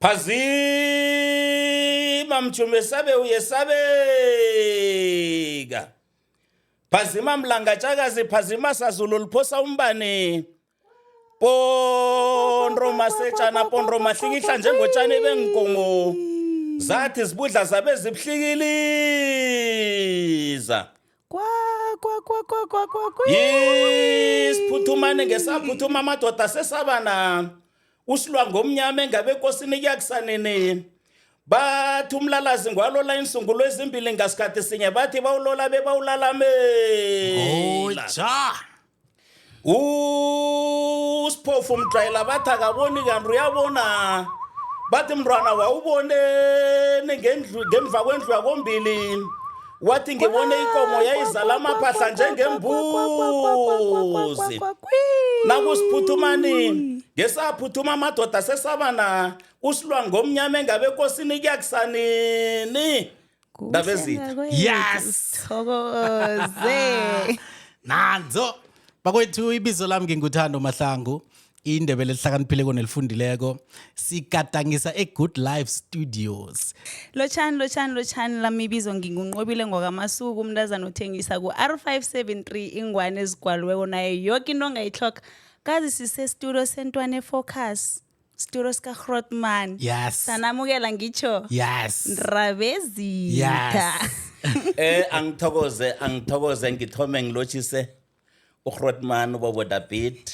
Phazima mjumbe sabe uyesabeka. Phazima mlangatshakazi phazima sazulu liphosa umbane. Pondro masetshana pondro mahlikihla njengotshani benkongo. Zathi zibudla zabe zibhlikiliza. Kwa kwa kwa kwa kwa kwa kwa. Isiphuthumane ngesaphuthuma amadoda sesabana. Usilwa ngomnyama engabe ekosini kuyakusanini. Bathi umlalazi ngwalola insungulo ezimbili ngasikhathi sinye bathi bawulola bebawulalamela. Oja. Usiphofu mjwayela bathi akaboni kanti uyabona. Bathi mntwana wawuboneni ngendlu ngemva kwendlu yakombili. Wathi ngibone ikomo yayizala amaphahla njengembuzi. Nakusiphuthumani ngesaphuthuma amadoda sesabana usilwa ngomnyama engabe ekosini kuyakusanini. Ndabezitha. Yes. Thokoze. Nanzo. Bakwethu ibizo lami nginguthando Mahlangu. Indebele elihlakaniphileko nelifundileko. Sigadangisa eGood Life Studios. Lotshani lotshani lotshani lami ibizo ngingunqobile ngokamasuku umntazana othengisa ku-R573 ingwane ezigwaliweko nayo yoke into ongayitlhoga kazi sisestudio sentwane focus studio sikagrotman. Yes. Sanamukela ngitsho. Yes. Ndabezitha. Yes. Angithokoze angithokoze ngithome ngilotshise uGrotman uBobo David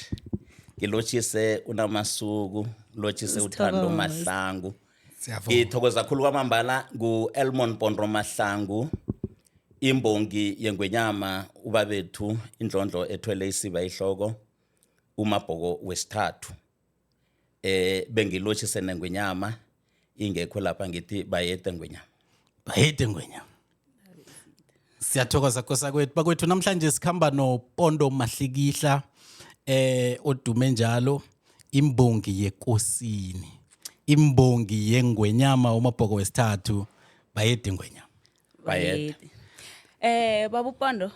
ngilotshise uNamasuku ngilotshise uThando Sithokoze. Mahlangu. Siyavuma. Ngithokoza kakhulu kwamambala ngu-Elmon Pondo Mahlangu imbongi yengwenyama ubabethu indlondlo ethwele isiba ihloko umabhoko wesithathu. Bengilotshise nengwenyama ingekho lapha ngithi bayede ngwenyama. Bayede ngwenya. Siyathokoza kosakwethu. Bakwethu namhlanje sikhamba noPondo Mahlikihla odume njalo imbongi yekosini. Imbongi yengwenyama umabhoko wesithathu bayede ngwenyama. Bayede. Baba uPondo,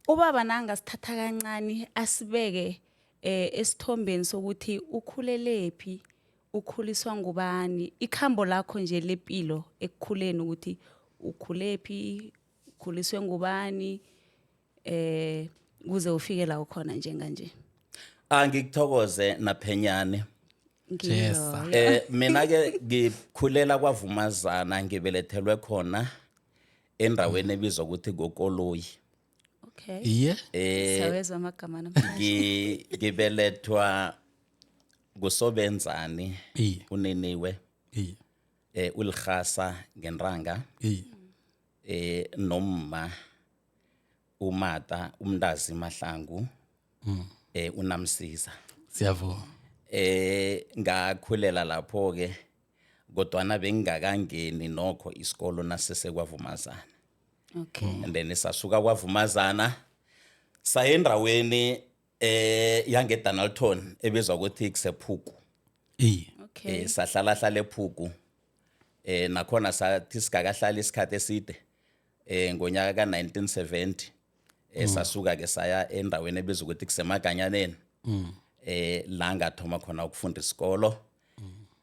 ubaba nanga sithatha kancane asibeke esithombeni sokuthi ukhulelephi, ukhuliswa ngubani, ikhambo lakho nje lepilo ekukhuleni ukuthi ukhulephi, ukhuliswe ngubani kuze ufike la ukhona njenganje. Angikuthokoze naphenyane. Jesa. Ngiloyo. Mina ke ngikhulela kwaVumazana ngibelethelwe khona endaweni ebizwa ukuthi Gokoloyi. Okay. Iye. Siyawezwa amagama namhlanje. Ngibelethwa kusobenzani Iye. uniniwe Iye. ulihasa ngenranga Iye. Nomma umata umntazi Mahlangu unamsiza. Siyavuma. Ngakhulela lapho ke kodwana bengingakangeni nokho isikolo nasese kwaVumazana. And then sasuka kwaVumazana saya endaweni yangeDonaldton ebizwa ukuthi kusePhuku. Iye. Sahlala hlala ePhuku. Nakhona sathi sigakahlala isikhathi eside ngonyaka ka1970 sasuka ke saya endaweni ebizwa ukuthi kusemaganyaneni. La ngathoma khona ukufunda isikolo.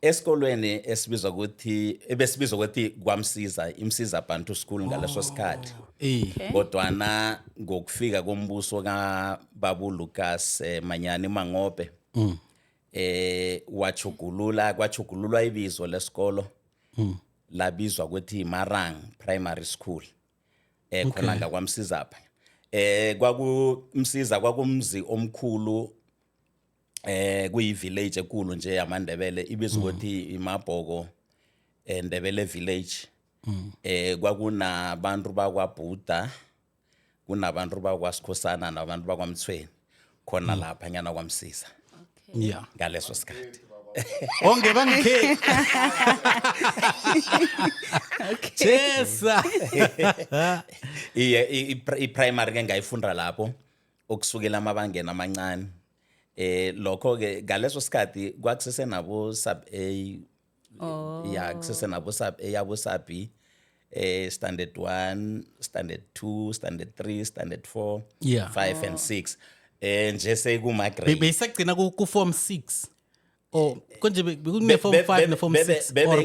Esikolweni esibizwa ukuthi ebesibizwa ukuthi kwaMsiza iMsiza Bantu School ngaleso sikhathi. Iye. Kodwana ngokufika kombuso kaBabu Lucas Manyani Mangope wachugulula kwachugululwa ibizo lesikolo labizwa ukuthi Marang Primary School khona ngakwaMsiza pha. Kwakumsiza kwakumzi omkhulu kuyi village enkulu nje yamaNdebele ibizwa ukuthi iMabhoko Ndebele village. Kwakunabantu bakwaBhuda kunabantu bakwaSikhosana nabantu bakwaMthweni khona lapha nyana kwaMsiza ngaleso sikhathi. Onge bangikhe. Jesa. Iye i-primary ke ngayifunda lapho okusukela amabangeni amancane. Lokho ke ngaleso sikhathi kwakusese nabo sub A. Ya kusese nabo sub A abo sub B standard 1, standard 2, standard 3, standard 4, 5 and 6 nje sekuma grade. Besagcina ku form 6. Or konje bekune form 5 ne form 6 bebe or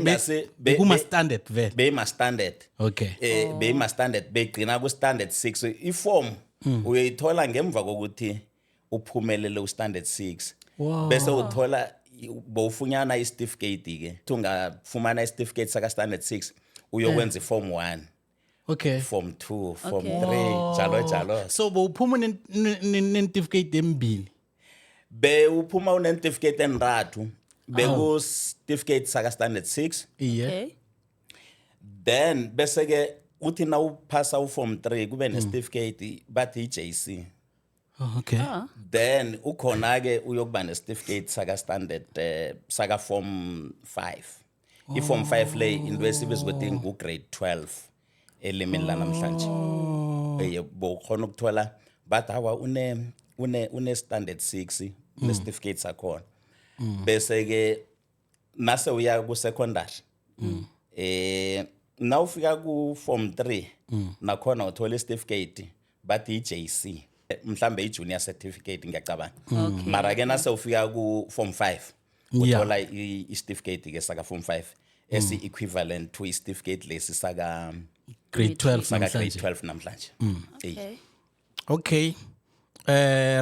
bekuma standard vele? Beyima standard. Okay. Beyima standard, begcina ku standard 6. Iform uyayithola ngemva kokuthi uphumelele u standard 6. Bese uthola, bowufunyana isitifiketi ke. Ungafumana isitifiketi saka standard 6, uyokwenza iform 1, form 2, form 3, njalo njalo. So bowuphuma nentifiketi embili? Bewuphuma unentifiketi enrathu. Beku certificate saka standard 6. Then bese ke uthi nawuphasa uform 3, kube nesitifiketi bathi i-JC. Oh, okay. Then ukhona ke uyokuba nesitifiketi saka standard saka form 5. I-form 5 le into esibiza ukuthi ngu grade 12 elimini lanamhlanje. Bowukhona ukuthola bathi hawa une standard 6 nesitifiketi sakhona. Bese ke nase uya ku secondary, nawufika ku form 3, nakhona uthola isitifiketi bathi i-JC, mhlambe i-junior certificate, ngiyacabanga. Mara ke nase ufika ku form 5, uthola isitifiketi ke saka form 5 esi equivalent to isitifiketi lesi saka Grade 12 saka grade namhlanje. 12 namhlanje. Okay. Okay.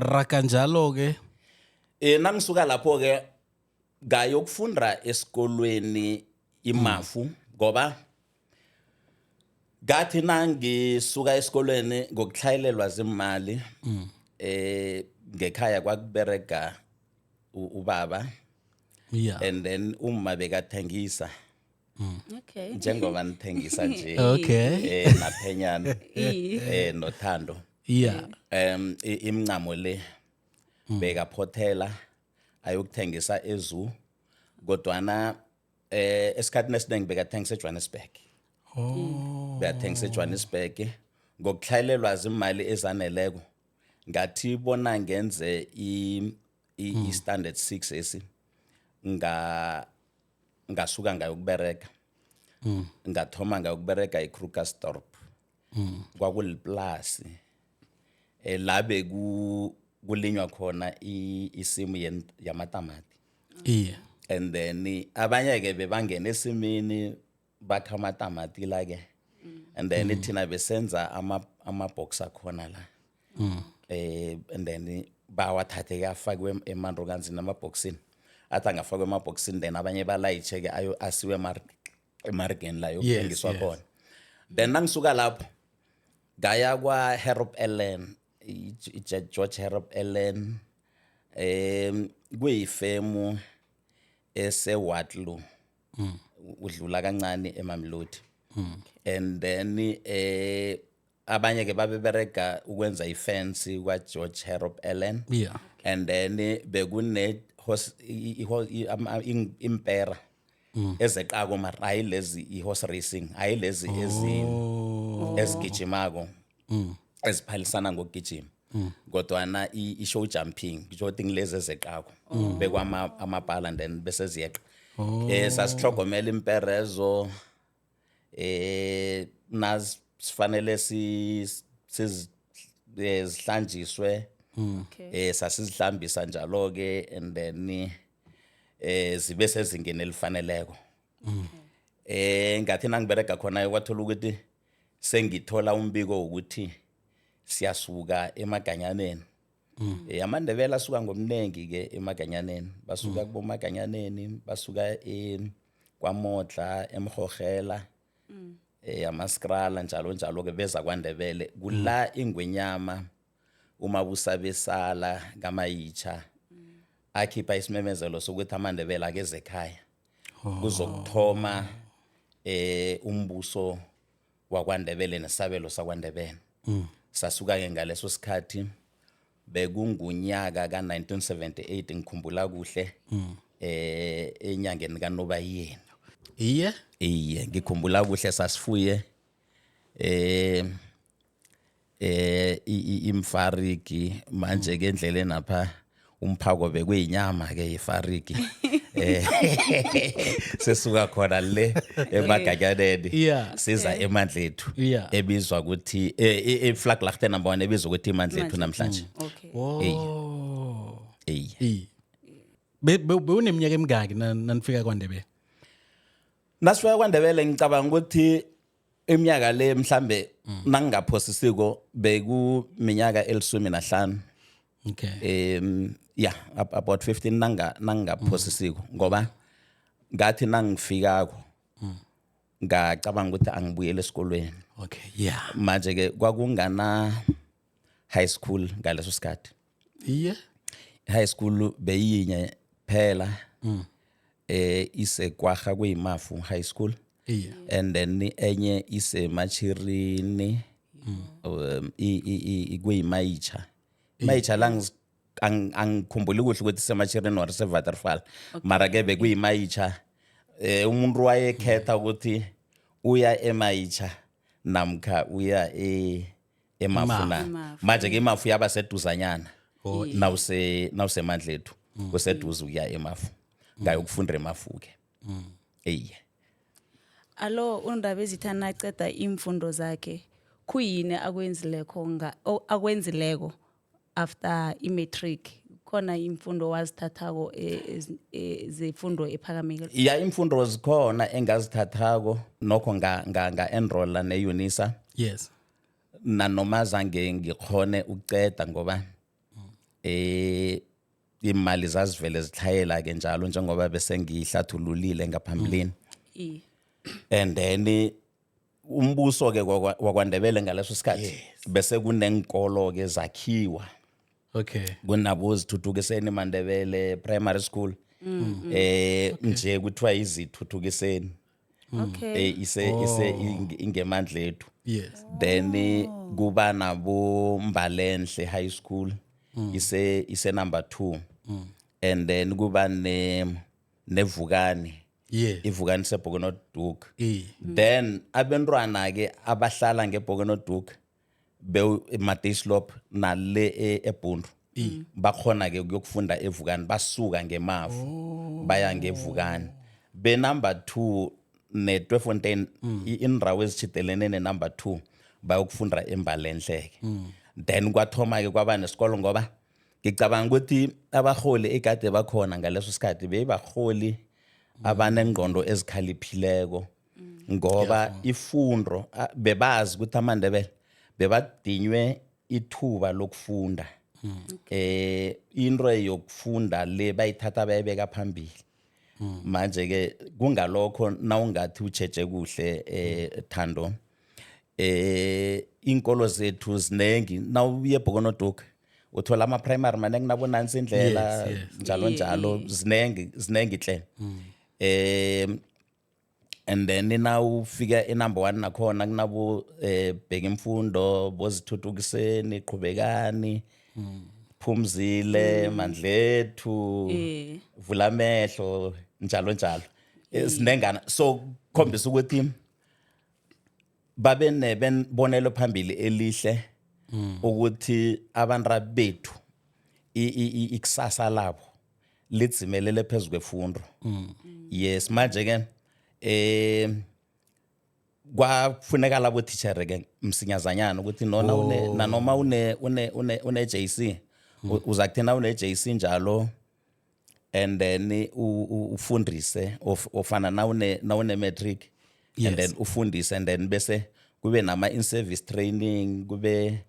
Raka njalo ke. Nangisuka lapho ke ngayokufunda esikolweni iMafu, ngoba ngathi nangisuka esikolweni ngokuhlayelelwa zimali ngekhaya, kwakuberega ubaba and then uma bekathengisa njengoba nithengisa nje naphenyana nothando. Imincamo le bekaphothela ayokuthengisa eZoo, kodwana esikhathini esiningi bekathengisa eJohannesburg. Bekathengisa eJohannesburg. Ngokuhlayelelwa zimali ezaneleko, ngathi bona ngenze i-standard 6 esi, ngasuka ngayokubereka. Ngathoma ngayokubereka eKrugersdorp. Kwakuliplasi la beku kulinywa khona isimu yamatamati. And then abanye ke bebangena esimini bakha amatamati la ke, and then thina besenza ama box akhona la, and then bawathathe ke afakwe emanrokanzini, emabhokisini. Athi angafakwa emabhokisini, then abanye balayitshe ke ayo asiwe emarikeni la yokuthengiswa khona. Then nangisuka lapho ngaya kwa-Harrop Allen, George Harrop Allen, kuyifemu eseWaterloo, udlula kancane eMamelodi. And then abanye ke babeberega ukwenza ifence kwa George Harrop Allen. And then bekune horse impera ezeqako, mara hayi lezi i-horse racing, hayi lezi ezigijimako, eziphalisana ngokugijima, kodwana i-show jumping, kusho ukuthi ngilezi ezeqako, bekwama amapala and then bese ziyeqa. Sasihlogomela imperezo, nasifanele zihlanjiswe. Sasizihlambisa njalo ke, and then zibe sezingeni elifaneleko. Ngathi nangiberega khona, kwathola ukuthi sengithola umbiko ukuthi siyasuka emaganyaneni. AmaNdebele asuka ngomnengi ke emaganyaneni, basuka kubomaganyaneni, basuka kwaModla, eMhogela, amaskrala, njalo njalo ke, beza kwaNdebele. Kula ingwenyama uMabusa besala kaMayitsha akhipha isimemezelo sokuthi amaNdebele akeze ekhaya, kuzokuthoma umbuso wakwaNdebele nesabelo sakwaNdebele. Sasuka ke ngaleso sikhathi, bekungunyaka ka-1978, ngikhumbula kuhle, enyangeni kaNobayeni. Iye, ngikhumbula kuhle, sasifuye imfarigi. Manje ke endleleni apha umphako bekuyinyama ke ifarigi, sesuka khona le emaganyaneni siza eMandlethu, ebizwa ukuthi eVlakplaagte number 1, ebizwa ukuthi iMandlethu namhlanje. Okay. Oh. Iye. Iye. Bewuneminyaka emingaki nanifika kwaNdebele? Nasifika kwaNdebele, ngicabanga ukuthi iminyaka le mhlambe nangingaphosisiko bekuminyaka eli-15. Yeah, about 15 nangingaphosisiko, ngoba ngathi nangifikako ngacabanga ukuthi angibuyele esikolweni. Manje ke kwakungana high school ngaleso sikhathi. High school beyinye phela, isekwaha, kuyiMafu High School. And then enye isemachirini, kuyimayitsha mayitsha la, angikhumbuli kuhle ukuthi isemachirini or iseWaterval, mara ke bekuyimayitsha. Umuntu wayekhetha ukuthi uya emayitsha namkha uya eMafu na. Emafu. Manje ke iMafu yaba seduzanyana, nawusemandlethu kuseduze ukuya eMafu, ngayokufunda eMafu ke, eyiye. Alo, uNdabezitha naceda imfundo zakhe, khuyini akwenzileko akwenzileko after i-matric? Khona imfundo wazithathako zefundo ephakamile? Ya, imfundo zikhona engazithathako nokho, nga-enrolla ne-UNISA. Nanoma zange ngikhone ukuceda, ngoba imali zazivele zitlhayela ke njalo, njengoba bese ngihlathululile ngaphambilini. And then umbuso ke wakwaNdebele ngaleso sikhathi bese kunenkolo ke zakhiwa. Kunabo Zithuthukiseni Mandebele Primary School, nje kuthiwa izithuthukiseni. Ise ingemandlethu. Then kuba nabo Mbalenhle High School, ise number 2, and then kuba ne neVukani. IVukani seBhokonoduk. Then abantwana ke abahlala ngeBhokonoduk be Mateyslop nale eBhundu bakhona ke ukuyokufunda eVukani, basuka ngemafu baya ngeVukani. Be number 2 neTweefontein, indawo ezitjhidelene ne-number 2, bayokufunda eMbalenhleke. Then kwathoma ke kwaba nesikolo, ngoba ngicabanga ukuthi abaholi ekade bakhona ngaleso sikhathi beyibaholi abanengqondo ezikhaliphileko, ngoba ifundo bebazi ukuthi amaNdebele bebadinywe ithuba lokufunda. Into yokufunda le bayithatha bayibeka phambili. Manje ke kungalokho nawungathi ucheche kuhle, Thando, inkolo zethu zinengi. Nawuye eBhokonoduk uthola ama-primary manengi, nabonansi indlela. Njalo njalo, zinengi, zinengi hle. And then nawufika e-number one nakhona kunabo Bhekimfundo, bozithuthukiseni, Qhubekani, Phumzile, Mandlethu, Vulamehlo, njalo njalo. Zinengana, so khombisa ukuthi babe nebonelo phambili elihle ukuthi abantu bethu ikusasa labo lidzimelele phezu kwefundo. Yes, manje ke kwafuneka labo teacher ke msinyazanyana ukuthi nona une nanoma une JC, uza kuthi na une JC njalo and then ufundise, ofana nawune matric and then ufundise, and then bese kube nama in service training, kube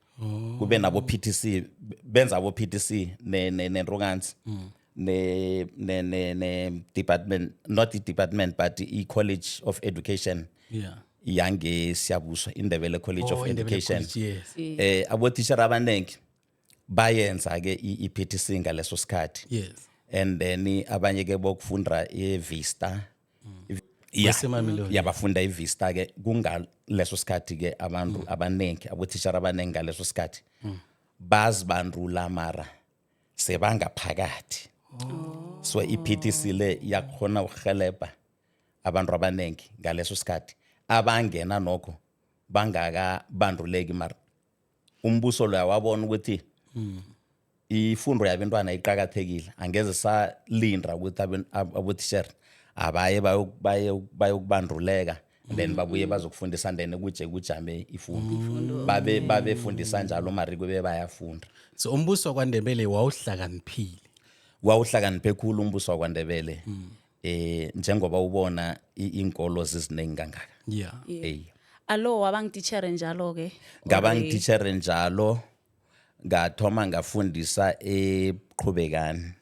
nabo PTC, benza abo PTC ne ne nenrokansi ne department, not i department but i College of Education yangeSiyabuswa, iNdebele College Oh, of iNdebele Education. College, yes. Abotishara abaningi bayenza ke i-PTC ngaleso sikhathi. And then abanye ke bokufunda eVista. Yeah. KwaseMamelodi. Ya, bafunda iVista ke kungaleso sikhathi ke. Abantu abaningi, abotishara abaningi ngaleso sikhathi bazibandula, mara sebangaphakathi. So i-PTC le iyakhona ukuhelebha abantu abaningi ngaleso sikhathi abangena nokho bangakabanduleki, mara umbuso loya wabona ukuthi ifundo yabentwana iqakathekile, angeze salinda ukuthi abotishera abaye bayokubanduleka then babuye bazokufundisa, then kuje kujame ifundo, babe babefundisa njalo, mari kube bayafunda. So umbuso kwaNdebele wawuhlakaniphile. Wawuhlakaniphe khulu umbuso wakwaNdebele, njengoba ubona iinkolo ziziningi kangaka. Ey. Alo, wabangititshere njalo-ke? Ngaba ngititshere njalo, ngathoma ngafundisa eQhubekani.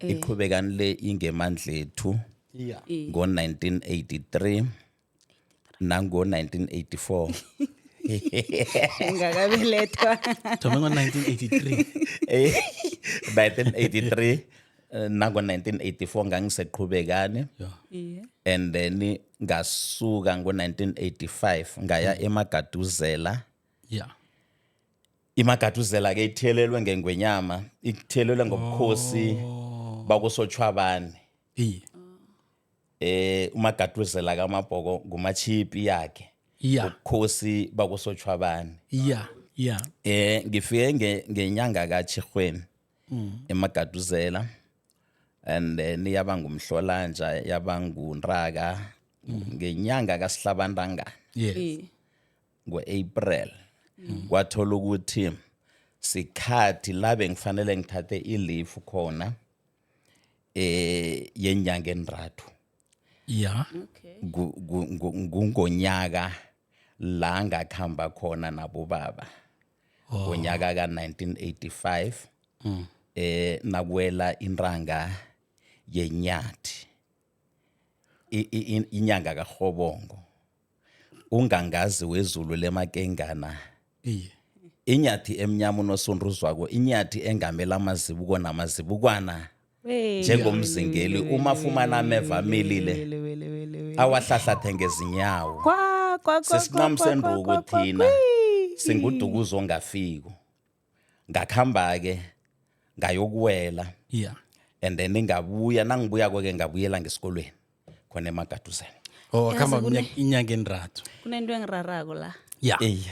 IQhubekani le ingemandlethu. Ngo-1983 nango-1984. Ngakabelethwa. Thome ngo-1983. 1983 nango-1984 ngangiseQhubekani. And then ngasuka ngo-1985 ngaya eMagaduzela. IMagaduzela ke ithelelwe ngengwenyama, ithelelwe ngobukhosi bakusotshwabane. UMagaduzela kaMabhoko ngumachipi yakhe. Ubukhosi bakusotshwabane. yeah yeah Ngifike ngenyanga kaChirhweni eMagaduzela, and then yaba ngumhlolanja, yaba ngunraka, ngenyanga kaSihlabantangana, ngo-April, kwathola ukuthi sikhathi la bengifanele ngithathe i-leave khona yenyanga enrathu. Ngungonyaka la ngakhamba khona nabobaba, ngonyaka ka-1985, nakuwela intanga yenyathi, inyanga kaRhobongo, ungangazi wezulu lemakengana, inyathi emnyama unosundruzwako, inyathi engamela amazibuko namazibukwana, njengomzingeli umafumana ameva amilile, Wele, wele, wele, wele. awahlahlathe ngezinyawo. Kwa, kwa, kwa, Sisinqamu kwa, kwa, senduku kwa, kwa, thina. kwi. Singudukuzo ongafiko. Ngakhamba-ke ngayokuwela, and then ngabuya, nangibuya-ke ngabuyela ngesikolweni khona eMagaduzela. Oh, wakhamba Yazi inyanga enrathu. Kunento engirarako la. Eyi.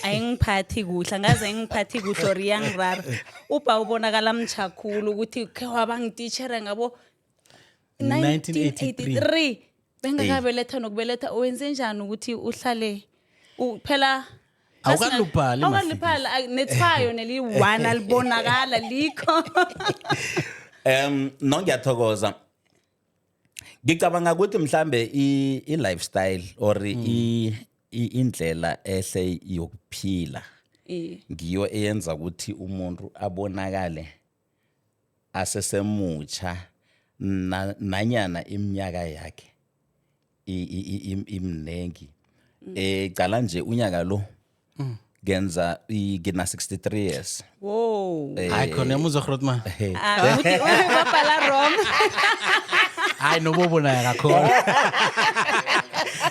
Ayingiphathi kuhle, angaze ayingiphathi kuhle or iyangirara. Ubha ubonakala mtsha khulu ukuthi khe waba ngititshere ngabo 1983. 1983, bengakabeletha nokubeletha. Wenze njani ukuthi uhlale phela Awukalupali, Awukalupali, nethwayo neliyi-one alibonakala likho. No, ngiyathokoza. Ngicabanga ukuthi mhlambe i-lifestyle or indlela ehle yokuphila ngiyo eyenza ukuthi umuntu abonakale asesemutsha nanyana iminyaka yakhe imnengi. Cala nje unyaka lo ngenza ngina 63 years. Wow. Hayi khona, yamuzwa Grootman. Ah, uthi babhala wrong. Hayi, nobobo naye akakhona.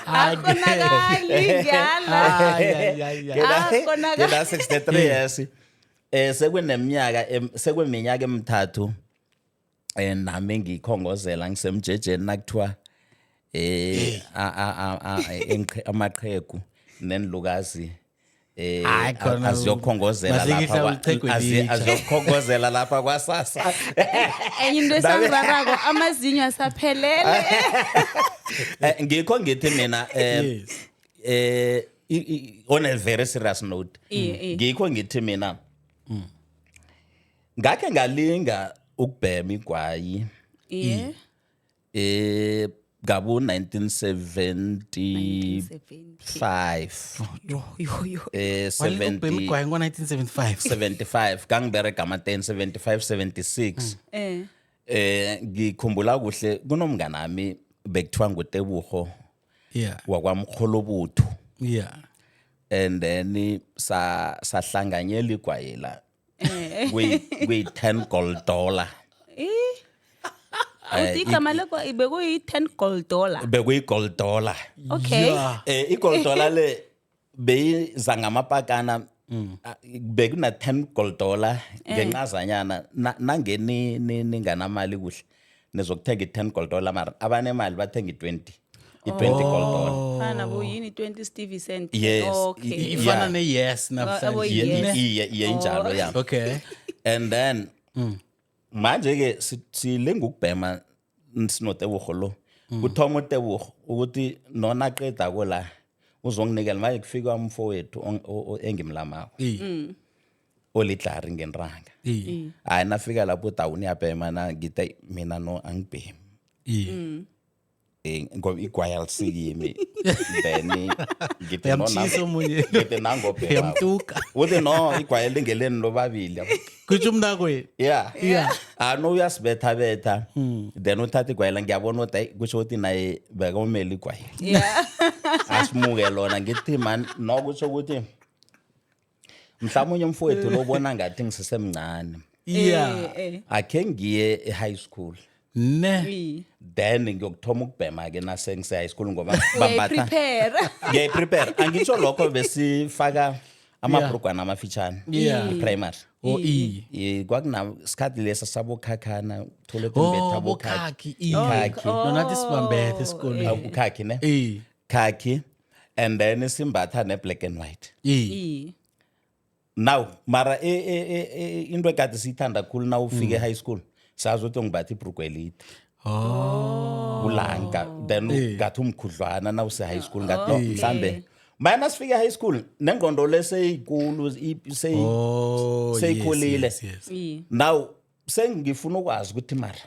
Akhonakali, ngiyala. Hayi, hayi, hayi, hayi. Ah, khona Ngina 63 years. Sekuneminyaka sekweminyaka emithathu nami ngikhongozela ngisemjejeni nakuthiwa amaqhegu nenlukazi Hayi khona, aziyokhongozela Mahlikihla lapha uliqhegu elitjha. Aziyokhongozela lapha kwasasa. Enye into esangirarako, amazinyo asaphelele. Ngikho ngithi mina on a very serious note, Iye, iye. ngikho ngithi mina ngakhe ngalinga ukubhema igwayi ngabo 1975. Yo, yo, yo. Walinga ukubhema 70 igwayi ngo-1975? 75, kangiberega ama-10, 75, 76. Ngikhumbula kuhle, kunomnganami bekuthiwa nguTebuho wakwamkholobuthu, and then sa sahlanganyela igwayi la kwi 10 gold dollar. Uthi igama lekwa bekuyi-10 gold dollar? Bekuyi gold dollar. I-gold dollar le beyiza ngamapakana, bekuna 10 gold dollar ngenqazanyana. Nangeni ninganamali kuhle nizokuthenga i-10 gold dollar, mara abanemali bathenga i-20 gold dollar. Fana bo yini, 20 Stevie cent? Yes. Ifana ne-yes Abo namhlanje. yes. Ne? Iye, iye, injalo ya. And then manje ke silinga ukubhema sinoTebogo lo. Kuthoma uTebogo ukuthi nona qeda ko la uzonginikela, manje kufika umfowethu engimlamako. Olidlari ngenranga. Hayi, nafika lapho dawuni uyabhema na, ngithi, "Ayi, mina no, angibhemi." Ngoba igwayi alisikimi, then ngithi no, Uyamtshisa omunye. Ngithi nangobhema. Uyamtuka. Uthi no, igwayi lingeleni lobabili. Kutsho umnakwenu. Yeah. Ah no, uyasibetha betha, then uthatha igwayi la, ngiyabona ukuthi ayi, kusho ukuthi naye bekomele igwayi. Asimuke lona, ngithi man, no, kusho ukuthi mhlawumbe umfowethu lobona ngathi ngisesemncane. Akhe ngiye e-high school. Ne. Then ngiyokuthoma ukubhema-ke nase ngise-high school ngoba bambatha. Uyayiprepare. Ngiyayiprepare, angitsho lokho besifaka amabhrugwana amafitshane e-primary. Oh i. Kwakuna sikhathi lesa sabokhakhana, uthole Oh, kumbetha bokhakhi. bokhakhi. I. Ikhakhi. No, nathi sibambethe esikolweni. Ukhakhi ne. Khakhi and then simbatha ne-black and white. Now mara into ekade siyithanda khulu na ufike e-high school, sazi ukuthi ngibatha ibhrugu elide. Ulanka then ngathi umkhudlwana na use-high school, ngathi no, mhlambe maya nasifike e-high school nengqondo le seyikulu, seyikhulile. Yes. Now sengifuna ukwazi ukuthi mara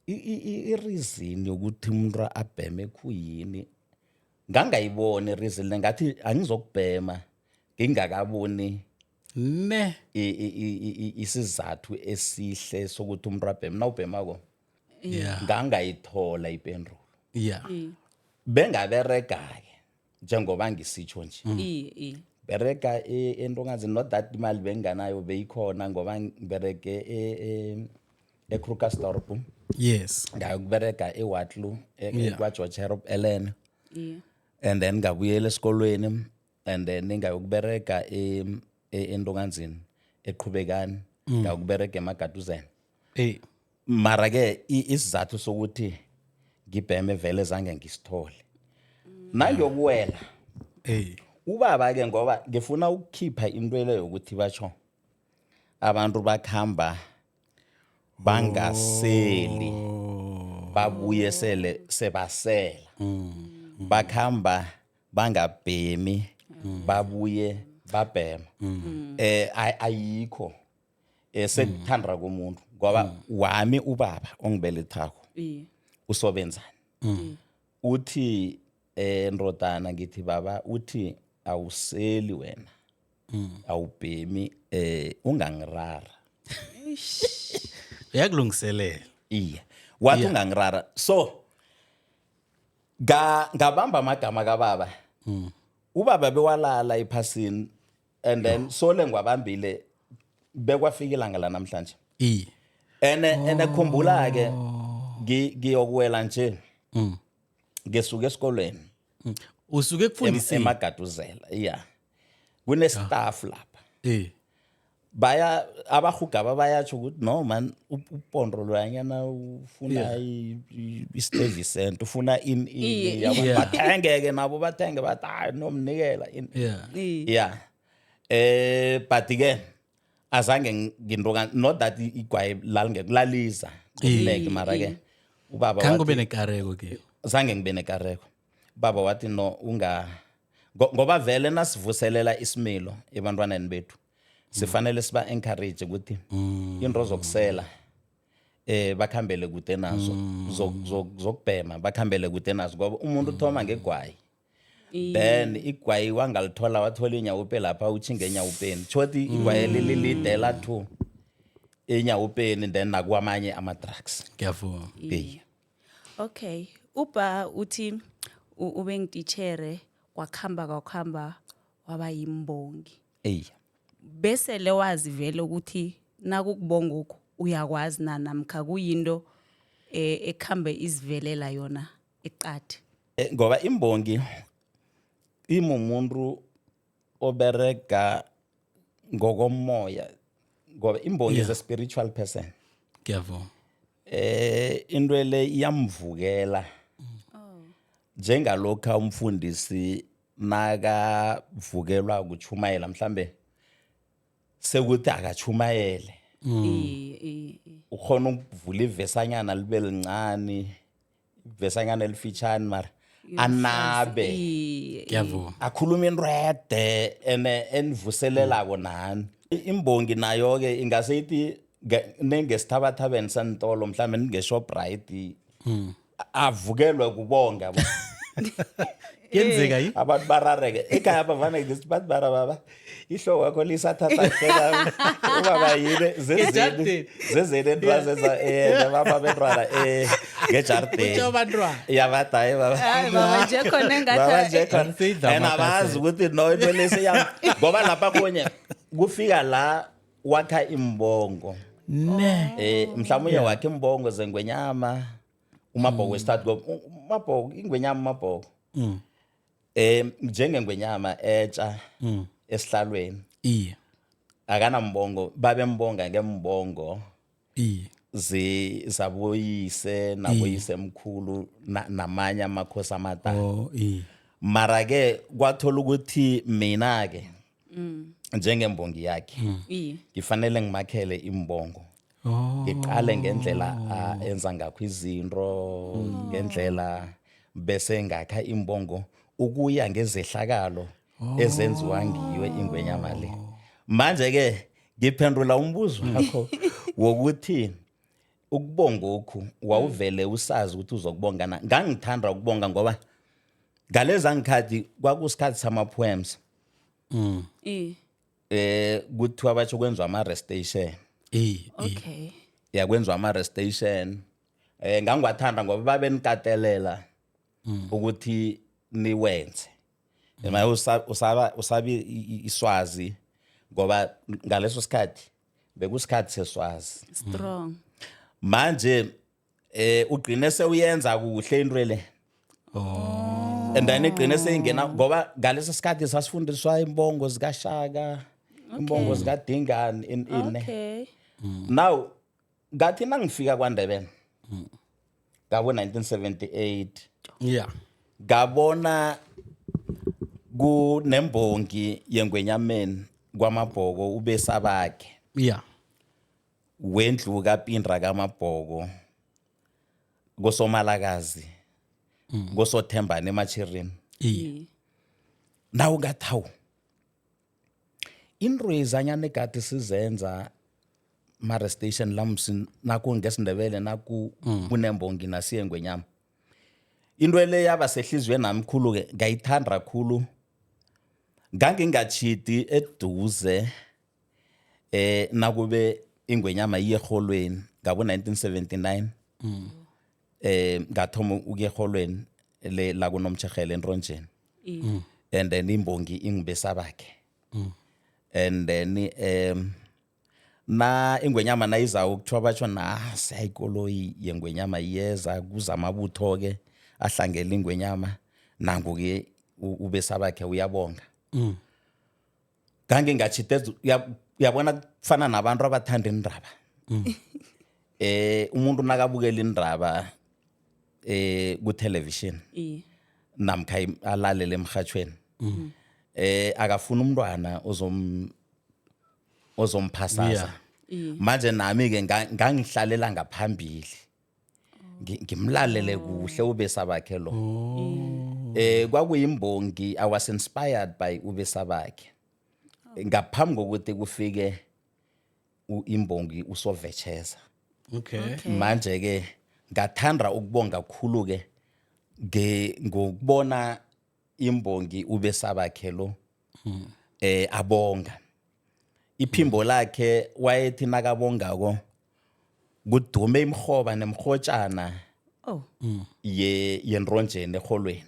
i-reason yokuthi umuntu abheme khuyini. Ngangayiboni i-reason le, ngathi angizokubhema ngingakaboni Ne. isizathu esihle sokuthi umuntu abheme nawubhemako. Ngangayithola ipendulo. Bengaberega-ke njengoba ngisitsho nje. Berega entongazi, not that imali benginganayo, beyikhona ngoba ngiberege eKrugersdorp. Ngayokuberega eWaterloo, kwaGeorge Harrop Ellen. And then ngabuyela esikolweni and then ngayokuberega entonganzini eqhubekani, ngayokuberega emagaduzeni. Mara ke isizathu sokuthi ngibheme vele zange ngisithole nangiyokuwela. Ubaba ke, ngoba ngifuna ukukhipha into le yokuthi batsho abantu bakhamba bangaseli, babuye sele sebasela, bakhamba bangabhemi, babuye babhema, ayikho sekuthanda komuntu, ngoba wami ubaba ongibelethako usobenzani uthi, ndodana, ngithi baba, uthi awuseli wena, awubhemi, ungangirara. Uyakulungiselela. Iye, wathi ungangirara, so ngabamba amagama kababa. Ubaba bewalala ephasini and then sole ngiwabambile bekwafika ilanga lanamhlanje. Ene khumbula ke, ngiyokuwela nje, ngisuka esikolweni. Usuke ekufundiseni. Emagaduzela, iya, kune-staff lapha. Baya abarhugaba bayatsho ukuthi no man, upondo loyanyana ufuna i-service center, ufuna in yabo. Bathenge-ke nabo, bathenge, bathi hayi nomnikela in. Yeah, but ke azange nginto, not that igwayi lalingekulalisa ngokuneke, mara ke ubaba Khange ube nekareko ke. Zange ngibe nekareko. Baba wathi no, unga ngoba vele nasivuselela isimilo ebantwaneni bethu, sifanele siba encourage ukuthi into zokusela bakhambele kude nazo, zokubhema bakhambele kude nazo, ngoba umuntu uthoma ngegwayi, then igwayi wangalithola, wathola inyawupe lapha, utshinge enyawupeni, tshothi igwayi lilide two enyawupeni, then nakwamanye ama-drugs. Ngiyavuma. Eyi. Okay, uba uthi ube ngititshere, kwakhamba kwakhamba waba yimbongi. Eyi. Bese lewazi vele ukuthi nakukubonga okhu uyakwazi na, namkha kuyinto ekhambe izivelela yona eqadi? Ngoba imbongi imumuntu oberega ngokomoya, ngoba imbongi is a spiritual person. Ngiyavuma. Into le iyamvukela, njengalokhu umfundisi nakavukelwa kuchumayela, mhlambe sekuthi akachumayele, ukhona ukuvula ivesanyana libe lincane, ivesanyana elifitshane, mara Anabe. Iye. Ngiyavuma. Akhuluma into ede ene enivuselelako nani. Imbongi nayo-ke ingase ithi nengesithabathabeni sentolo, mhlawumbe ninge-Shoprite, avukelwe kubonga bo. Kuyenzeka yi? Abantu barareke ekhaya, bavane ngisithi bathi bara baba ihloko yakho lisathatha hleka ubaba yini zezini. Ngejardini. Zezini entwazenza baba bentwana ngejardeni. Kutjho abantwana. Yabadaye baba. Hayi baba, nje khona Baba engathi nje khona. Seyidla And abazi amakasela. ukuthi no into lesi yami ngoba lapha kunye kufika la wakha imbongo. Ne. Mhlawumbe wakha imbongo zengwenyama uMabhoko wesithathu, ngoba uMabhoko ingwenyama uMabhoko njengengwenyama etsha esihlalweni akanambongo, babembonga ngembongo zaboyise naboyise mkhulu namanye amakhosi amadala. Oh, iye. Mara ke kwathola ukuthi mina ke njengembongi yakhe ngifanele ngimakhele imbongo, ngiqale ngendlela enza ngakho izinto, ngendlela bese ngakha imbongo ukuya ngezehlakalo ezenziwa ngiyo ingwenyama le. Manje ke ngiphendula umbuzo wakho wokuthi ukubonga okhu wawuvele usazi ukuthi uzokubonga na. Ngangithanda ukubonga ngoba ngaleza ngikhathi kwakusikhathi sama-poems. Kuthiwa batsho kwenziwa ama-recitation. Iye, iye. Yakwenziwa ama-recitation, ngangiwathanda ngoba babenikatelela ukuthi niwenze. Ema usaba usabi iswazi ngoba ngaleso sikhathi bekusikhathi seswazi. Strong. Manje ugcine sewuyenza kuhle into le. And then igcine seyingena ngoba ngaleso sikhathi sasifundiswa imbongo zikaShaka, imbongo zikaDingane in in. Now ngathi nangifika kwaNdebele ngabo 1978, ngabona kunembongi yengwenyameni kwaMabhoko uBesabakhe wendlu kaPindra kaMabhoko koSomalakazi koSothembane emachirini. Nawu ngathi hawu, intwezanyana egade sizenza ma-recitation lamsi naku ngesiNdebele naku kunembongi nasiye ngwenyama, into le yaba sehliziyweni nami khulu-ke, ngayithanda khulu. Ngangingachidi eduze nakube ingwenyama iye erholweni ngabo 1979. Ngathoma ukuya erholweni le la kunomtshehele enronjeni and then imbongi ingibesabakhe and then na ingwenyama nayizawo kuthiwa batsho nasi ikoloyi yengwenyama iyeza, kuza amabutho ke ahlangela ingwenyama, nangu-ke ubesabakhe uyabonga. Ngangingachide, uyabona kufana nabantu abathanda indaba, umuntu nakabukela indaba ku television namkha alalele emhathweni, akafuna umntwana ozomphasasa. Manje nami ke ngangihlalela ngaphambili, ngimlalele kuhle uBesabakhe lo. Kwakuyimbongi, I was inspired by uBesabakhe ngaphambi kokuthi kufike imbongi uSovetsheza. Manje ke ngathanda ukubonga kakhulu ke ngokubona imbongi uBesabakhe lo abonga, iphimbo lakhe wayethi nakabongako kudume imhoba nemhotshana ye yenronjeni eholweni.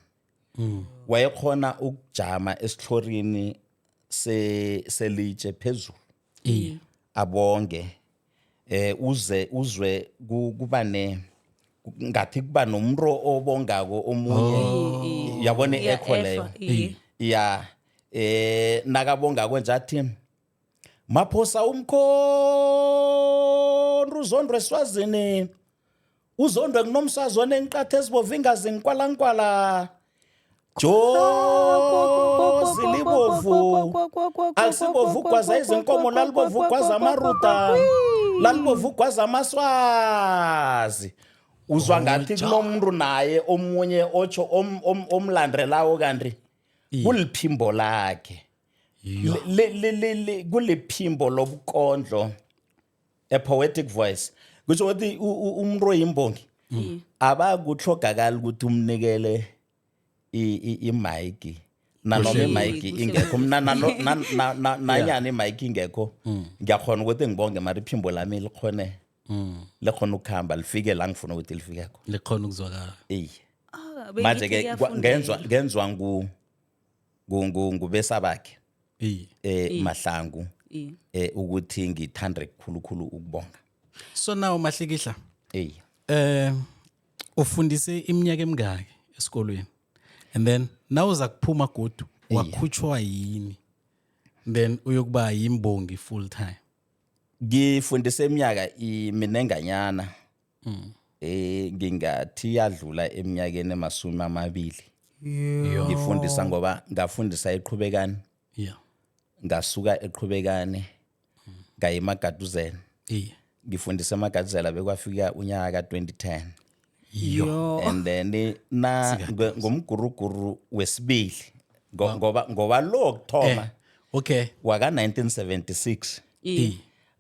Wayekhona ukujama esihlorini se selitshe phezulu abonge, uze uzwe kuba ne ngathi kuba nomro obongako omunye, yabona, Yeah, echo leyo. Echo, iye. Ya, nakabongako nje athi maphosa umkhonto uzondwe eswazini, uzondwe kunomswazi onenqatha ezibovu ingazi nkwalankwana jozi libovu alisibovu gwaza izinkomo lalibovu gwaza amaruta lalibovu gwaza amaswazi. Uzwa ngathi kunomuntu naye omunye otsho omlandelako, kanti kuliphimbo lakhe. Kuliphimbo lobukondlo, a poetic voice. Kusho ukuthi umuntu oyimbongi abakutlhogakali ukuthi umnikele imayiki nanoma imayiki ingekho. Mna nanyana imayiki ingekho, ngiyakhona ukuthi ngibonge, mara iphimbo lami likhone ukuhamba lifike la ngifuna ukuthi lifike khona. Likhona ukuzwakala. Iye. Ah, bengithi Manje-ke kuyafundelwa. ngenzwa ngubesa bakhe Mahlangu ukuthi ngithande khulukhulu ukubonga. So now, Mahlikihla, Iye. Ufundise iminyaka emingaki esikolweni, and then nawuza kuphuma godu wakhutshwa yini, then uyokuba yimbongi full time? Ngifundise iminyaka minenganyana, ngingathi yadlula eminyakeni emasumi 20 ngifundisa, ngoba ngafundisa eQhubekani, ngasuka eQhubekani ngaye eMagaduzela. Ngifundisa eMagaduzela bekwafika unyaka ka-2010. Yo. And then na ngomguruguru wesibili, ngoba lo kuthoma waka-1976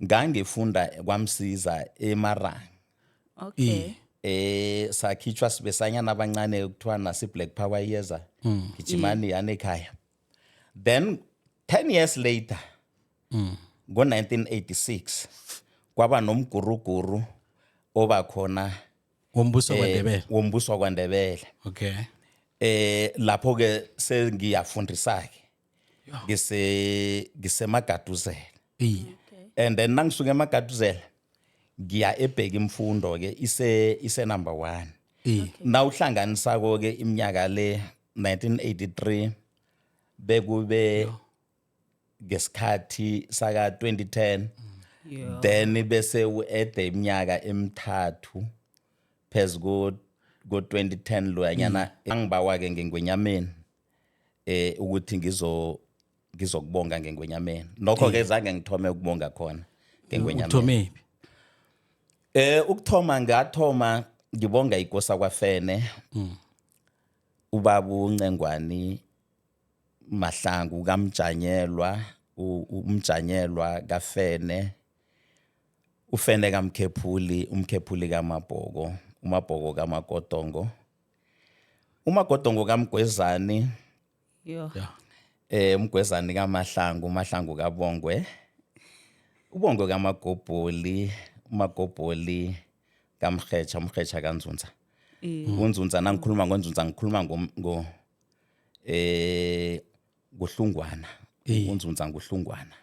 ngangifunda kwaMsiza eMarang. Sakhitshwa sibesanyana abancane, kuthiwa nasi Black Power iyeza, gijimani yani ekhaya. Then 10 years later, ngo-1986, kwaba nomguruguru obakhona. Wombuso kwaNdebele. Wombuso kwaNdebele. Lapho ke sengiyafundisa ke, ngisemagaduzela. And then nangisuka emagaduzela ngiya eBheka Imfundo ke, ise number 1. Nawuhlanganisako ke iminyaka le, 1983 bekube ngesikhathi saka 2010, then bese u-ede iminyaka emithathu phezu ko 2010 loyanyana, angibawa ke ngengwenyameni ukuthi ngizokubonga ngengwenyameni. Nokho ke zange ngithome ukubonga khona ngengwenyameni. Uthome phi? Ukuthoma ngathoma ngibonga ikosa kwaFene, ubaba uNcengwani Mahlangu kaMjanyelwa, uMjanyelwa kaFene, uFene kaMkhephuli, uMkhephuli kaMabhoko, uMabhoko kaMagodongo, uMagodongo kaMgwezani. Yo. UMgwezani kaMahlangu, uMahlangu kaBongwe, uBongwe kaMagobholi, uMagobholi kaMrhetsha, uMrhetsha kaNzunza. UNzunza, nangikhuluma ngoNzunza ngikhuluma ngo kuHlungwana. UNzunza nguHlungwana.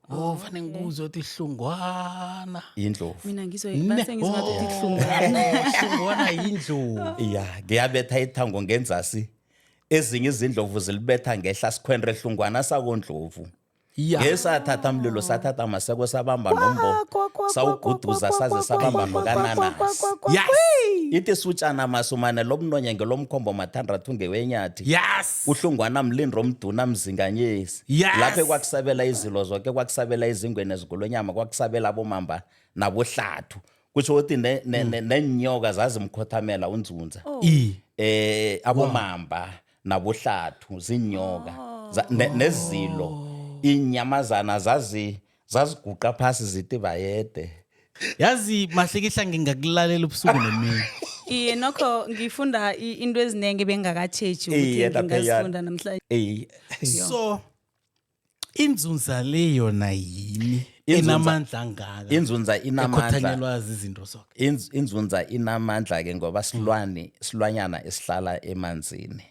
Oh, fanele ngikuzwe ukuthi Hlungwana. Indlovu. Mina ngizwe base ngizwe ngathi uthi Hlungwana. Hlungwana yindlovu. Ya, ngiyabetha ithango ngenzasi, ezinye izindlovu zilibetha ngehla, sikhwenre Hlungwana sakondlovu. Ngesathatha mlilo, sathatha maseko, sabamba nombo, sawuguduza, saze sabamba nokananasi. Ithi sutshana masumane lomnonye ngelomkhombo mathandathu ngewenyathi. Uhlungwana mlindo omduna mzinganyezi. Lapho kwakusabela izilo zonke, kwakusabela izingwene zigolonyama, kwakusabela abomamba nabohlathu. Kusho ukuthi nenyoka zazimkhothamela uNzunza. Abomamba nabohlathu zinyoka, nezilo, inyamazana zaziguqa phasi zithi bayede. Yazi Mahlikihla, ngingakulalela ubusuku nemini. Iye, nokho ngifunda into eziningi bengakatjheji ukuthi Iye, laphayana. ngingazifunda namhlanje. So inzunza le yona yini enamandla angaka? Inzunza inamandla. Ekhothanyelwa izinto zonke. Inzunza inamandla ke ngoba silwane, silwanyana esihlala emanzini.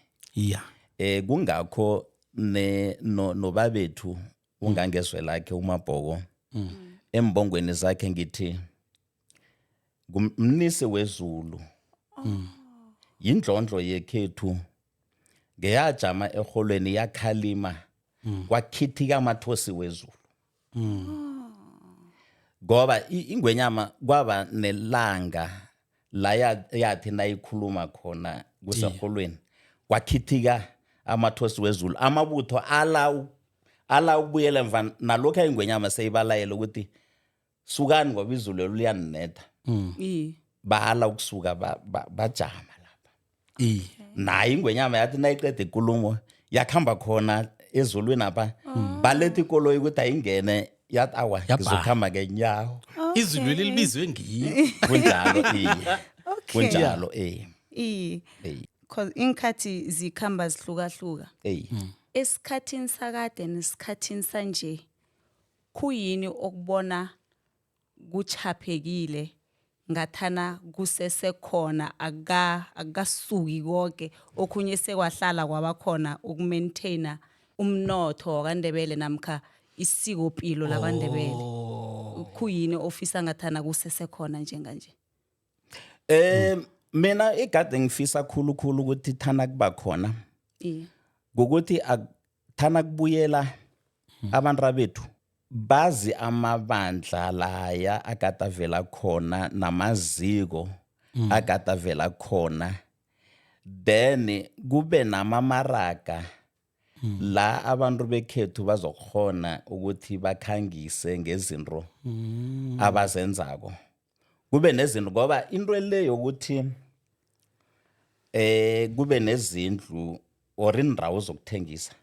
Kungakho ne no nobabethu ungangezwe lakhe uMabhoko embongweni zakhe ngithi ngumnisi wezulu, yindlondlo yekhethu, ngeyajama eholweni yakhalima kwakhithika amathosi wezulu, ngoba ingwenyama kwaba nelanga la yathi nayikhuluma khona kuseholweni kwakhithika amathosi wezulu, amabutho ala ukubuyela emva nalokhu ingwenyama seyibalayela ukuthi sukani ngoba izulu lelo liyaninetha. Bala ukusuka, bajama lapha. Iye. Naye ingwenyama yathi nayiqeda ikulumo, yakhamba khona ezulwini apha, baletha ikoloyi ukuthi ayingene, yathi awa, Yabhala. ngizokuhamba ngenyawo. Izulu lelibizwe ngiyo. Kunjalo, iye. Okay. Kunjalo, eh. Iye. Eh. Cause iinkhathi zikhamba zihlukahluka. Eh. Esikhathini sakade nesikhathini sanje, khuyini okubona kuchaphekile ngathana kusesekhona, akukasuki konke, okhunye sekwahlala kwabakhona ukumaintaina umnotho wakwaNdebele namkha isikopilo lakwaNdebele? Khuyini ofisa ngathana kusesekhona njenganje? Mina igade ngifisa khulu khulu ukuthi thana kuba khona ngokuthi thana kubuyela abantu abethu bazi amabandla laya akade avela khona namaziko akade avela khona, then kube namamaraga la abantu bekhethu bazokhona ukuthi bakhangise ngezinto abazenzako, kube nezinto, ngoba into le yokuthi kube nezindlu or indawo zokuthengisa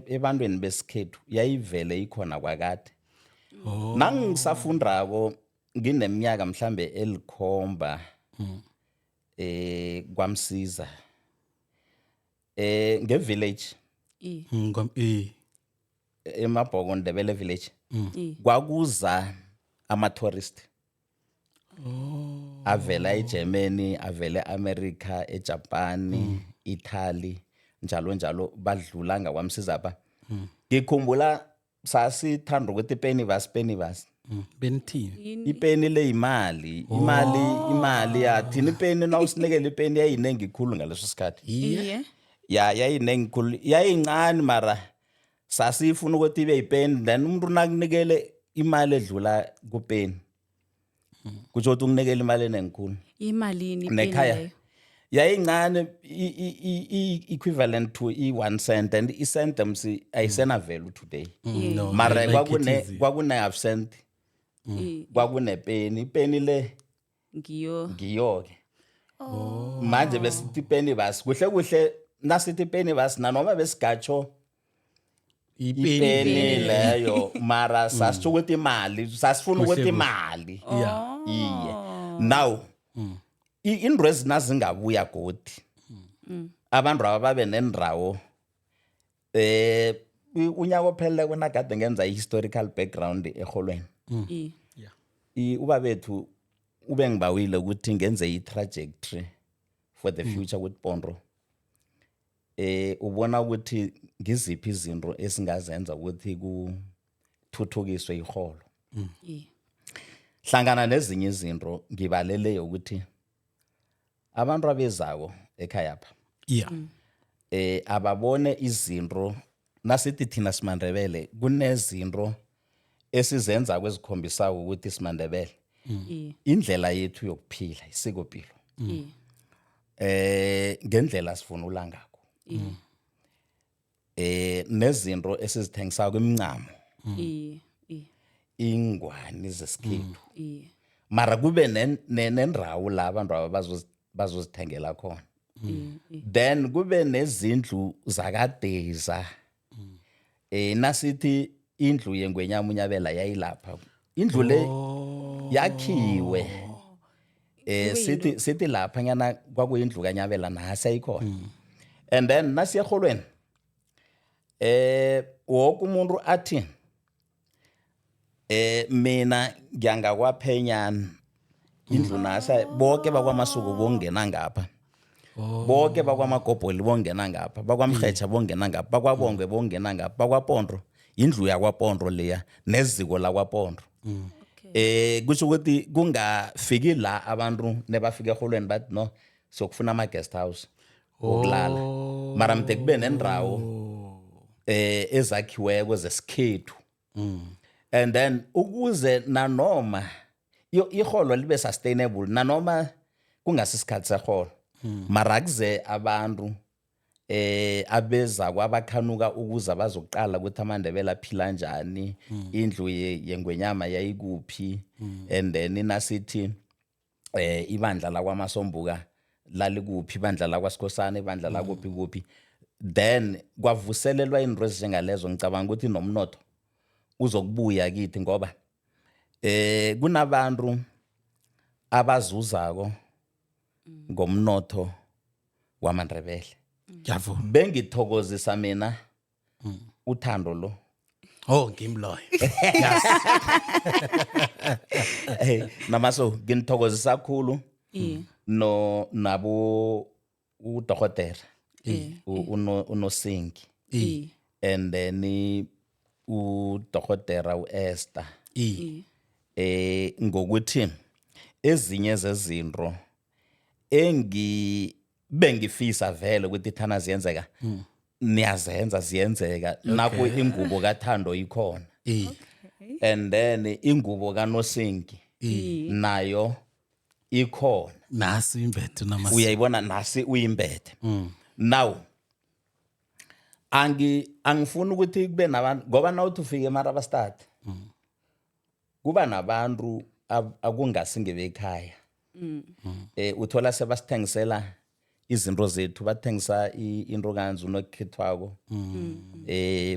ebantwini besikhethu yayivele ikhona kwakade. Nangisafundako, ngineminyaka mhlambe 7, kwamsiza ngevillage, eMabhoko Ndebele village, kwakuza ama-tourist avela eGermany, avela eAmerica, eJapan, Italy, njalo njalo, badlula ngakwamsiza pha. Ngikhumbula sasithanda ukuthi penny vas, penny vas. Benithini? Yini? Ipeni le imali, imali, imali yathini ipeni? Nawusinikela ipeni yayinengi khulu ngaleso sikhathi. Iye. Ya, yayinengi khulu, yayincane, mara sasifuna ukuthi ibe yipeni. Then umuntu nakunikele imali edlula kupeni, kutsho ukuthi ukunikela imali enengi khulu. Imalini ipeni Nekhaya leyo? Yayincane, equivalent to i-1 cent, and i-cent msi ayisena value today. No, Mara like it is. kwakune half cent, kwakunepeni, ipeni le. Ngiyo. Ngiyo-ke manje besithi ipeni basi. Kuhle kuhle nasithi ipeni basi, nanoma besigatsho ipeni. Ipeni leyo, mara sasitsho ukuthi imali, sasifuna Kuhle ukuthi kuhle. imali. Iye, now into ezinazingabuya godi, abantu aba babe nendawo. Unyaka opheleleko nagade ngenza i-historical background erholweni, ubabethu ube ngibawile ukuthi ngenze i-trajectory for the future, ukuthi Pondo, ubona ukuthi ngiziphi izinto esingazenza ukuthi kuthuthukiswe iholo. Hlangana nezinye izinto ngibalele ukuthi abantu abezako ekhayapha ababone izinto. Nasithi thina simaNdebele, kunezinto esizenza kwezikhombisako ukuthi simaNdebele, indlela yethu yokuphila, isikopilo, ngendlela sivunula ngakho, nezinto esizithengisako, imincamo, Iye. Iye. ingwani zesikhethu, mara kube nendawo la abantu aba bazozithengela khona. Iye. Iye. Then kube nezindlu zakadeza. Nasithi indlu yengwenyama uNyabela yayilapha, indlu le yakhiwe, sithi lapha nyana kwakuyindlu kaNyabela, nasi ayikhona. And then nasiya erholweni, woke umuntu athi mina ngiyangakwaPhenyana, indlu nasa, bonke bakwaMasuku bongena ngapha, bonke bakwaMagobholi bongena ngapha, bakwaMrhetsha bongena ngapha, bakwaBongwe bongena ngapha, bakwaPondo, indlu yakwaPondo leya neziko lakwaPondo. Kusho ukuthi kungafiki la abantu nebafika eholweni bathi no, sokufuna ama guest house wokulala, mara mde kube nendawo ezakhiweko zesikhethu. And then ukuze nanoma iholo libe sustainable, nanoma kungasisikhathi seholo, mara kuze abantu abeza kwabakhanuka ukuza bazoqala ukuthi amaNdebele aphila njani, indlu yengwenyama yayikuphi. And then nasithi Ibandla lakwaMasombuka lalikuphi, ibandla lakwaSikhosana, ibandla lakuphi kuphi, then kwavuselelwa into ezinjengalezo. Ngicabanga ukuthi nomnotho uzokubuya kithi, ngoba kunabantu abazuzako ngomnotho wamaNdebele. Ngiyavuma. Bengithokozisa mina uthando lo. Oh, ngimloyo. Hey, namaso nginithokozisa kakhulu. No nabo udokotela uNosinki and then udokotela uEsther ngokuthi ezinye zezinto engi bengifisa vele ukuthi thana ziyenzeka, niyazenza, ziyenzeka. Naku ingubo kaThando ikhona and then ingubo kaNosinki nayo ikhona. Nasi imbethe namasi. Uyayibona, nasi uyimbethe. Now angifuni ukuthi kube nabantu, ngoba nawuthi ufike eMarabastad kuba nabantu akungasi ngebekhaya, uthola sebasithengisela izinto zethu, bathengisa into kanzi unokhethwako,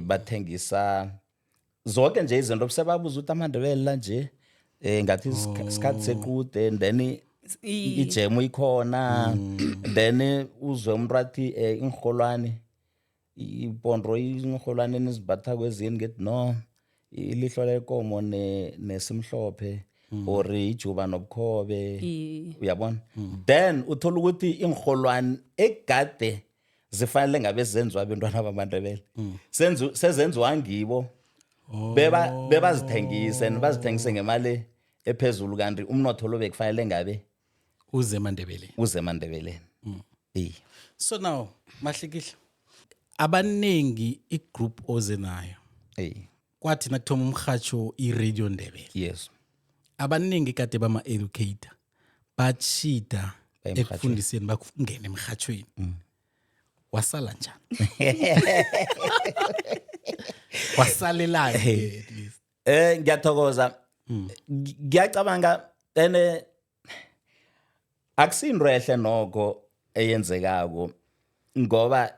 bathengisa zonke nje izinto, sebabuza ukuthi amaNdebele la nje, ngathi isikhathi sequde and then ijemu ikhona, then uzwe umuntu athi inrholwani, ipondo, inrholwani enizimbatha kwezini, ngithi no, ilihlo lekomo nesimhlophe or ijuba nobukhobe. Uyabona, then uthola ukuthi inrholwani egade zifanele ngabe zenziwa abentwana bamaNdebele sezenziwa ngibo, beba bebazithengise and bazithengise ngemali ephezulu, kanti umnotho lo bekufanele ngabe uze emaNdebeleni. Uze emaNdebeleni, iye. So now, Mahlikihla, abaningi igroup oze nayo kwathi nakuthoma umhatsho iRadio Ndebele, abaningi kade bama-educator bachida Baye emrhatjhweni. Ekufundiseni bakungena emhathweni, wasala njani? Wasalelani at least? Ngiyathokoza. Ngiyacabanga ene akusinto ehle nokho eyenzekako, ngoba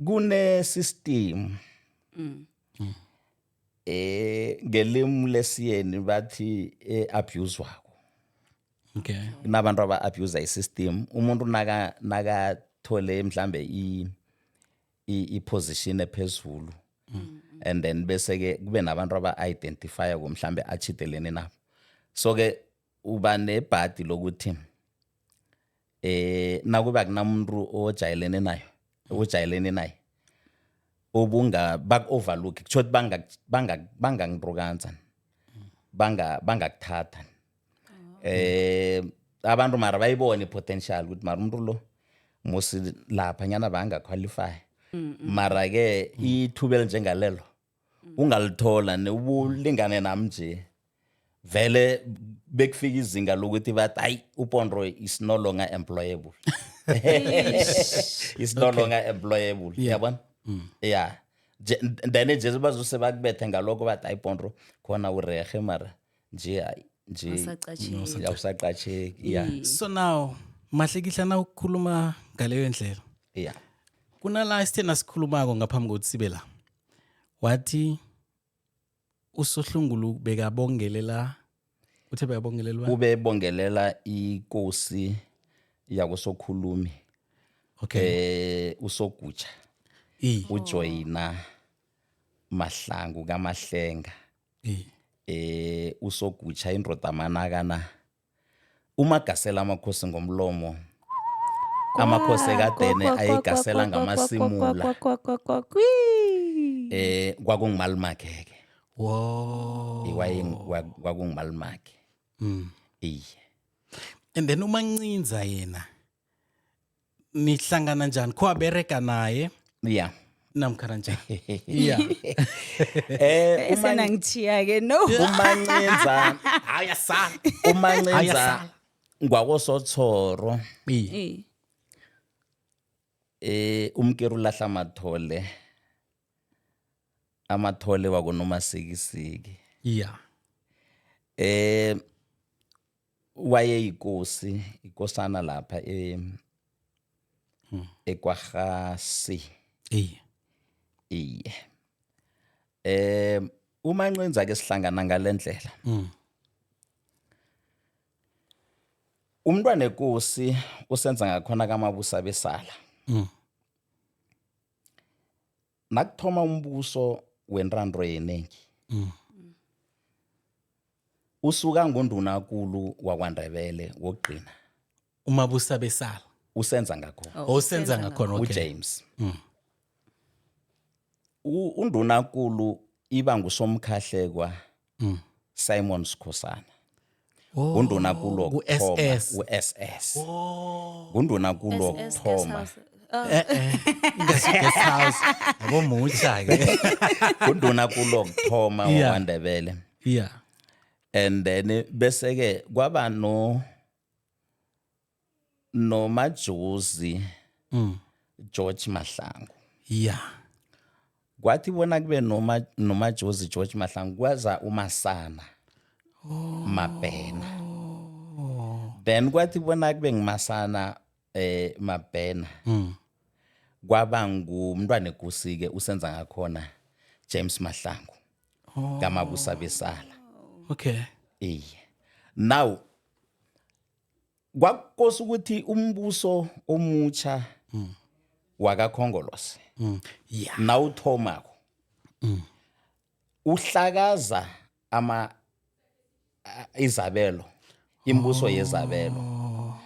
kune system, ngelimi lesiyeni bathi abusewako. Kunabantu aba-abuse i-system. Umuntu nakathole mhlambe i-position ephezulu and then bese ke kube nabantu aba-identifya mhlambe achidelene nabo, so ke uba nebhadi lokuthi nakuba kunamuntu ojayelene nayo, ojayelene naye, obunga baku-overlook, kusho ukuthi bangangirukanza, bangakuthatha abantu, mara bayibone i-potential ukuthi mara umuntu lo musi lapha nyana bangaqualify, mara ke ithuba elinjengalelo ungalithola ubulingane nami nje. Vele bekufika izinga lokuthi bathi, hayi, uPondo is no longer employable, is no longer employable, yabona? Yeah. Then nje bazose bakubethe ngalokho, bathi, hayi Pondo, khona urehe, mara nje hayi nje. Awusaqatjheki. Awusaqatjheki, yeah. So now, Mahlikihla, na ukukhuluma ngaleyo ndlela, kunala esithe nasikhulumako ngaphambi kokuthi sibe la, wathi uSohlungulu bekabongelela, uthe bekabongelela ubani? Ube bongelela inkosi yakoSokhulumi, uSogutsha, ujoyina Mahlangu kaMahlenga. USogutsha indoda manakana umagasela amakhosi ngomlomo, amakhosi ekadeni ayegasela ngamasimula. Kwakungumalumakhe ke. Kwakungumalumakhe, iye. And then uMancinza yena nihlangana njani? Kho abereka naye namkhana njani? Yeah. Esenangithiya ke no. UMancinza, Ayasala. uMancinza Ayasala. ngwakoSothoro. Umkeri ulahla amathole, amathole wakonomasikisiki. Wayeyinkosi, ikosana lapha eKwaRhasi. Iye. UMancinza ke sihlangana ngalendlela. Umntwana enkosi usenza ngakhona kaMabusa besala. Nakuthoma umbuso wentando yenengi. Usuka ngundunakulu wakwaNdebele wokugcina. UMabusa besala. Usenza ngakhona. Oh, usenza ngakhona, okay. UJames. Undunakulu iba ngusomkhahlekwa Simon Sikhosana. Oh, Ngundunakulu wokuthoma ku-SS. u-SS. Oh. Ngundunakulu SS wokuthoma. House. Oh, Eh ingasi guest house. Yabo mutsha ke. Ngundunakulu wokuthoma wakwaNdebele. And then bese ke kwaba noMajozi George Mahlangu. Kwathi bona kube noma noMajozi George Mahlangu kwaza uMasana Mabhena. Then kwathi bona kube nguMasana Mabhena. Kwaba ngumntwana eNkosi ke usenza ngakhona James Mahlangu. KaMabusa besala. Iye. Now kwakukosa ukuthi umbuso omutsha wakaKhongolose nawuthomako uhlakaza ama izabelo, imibuso yezabelo,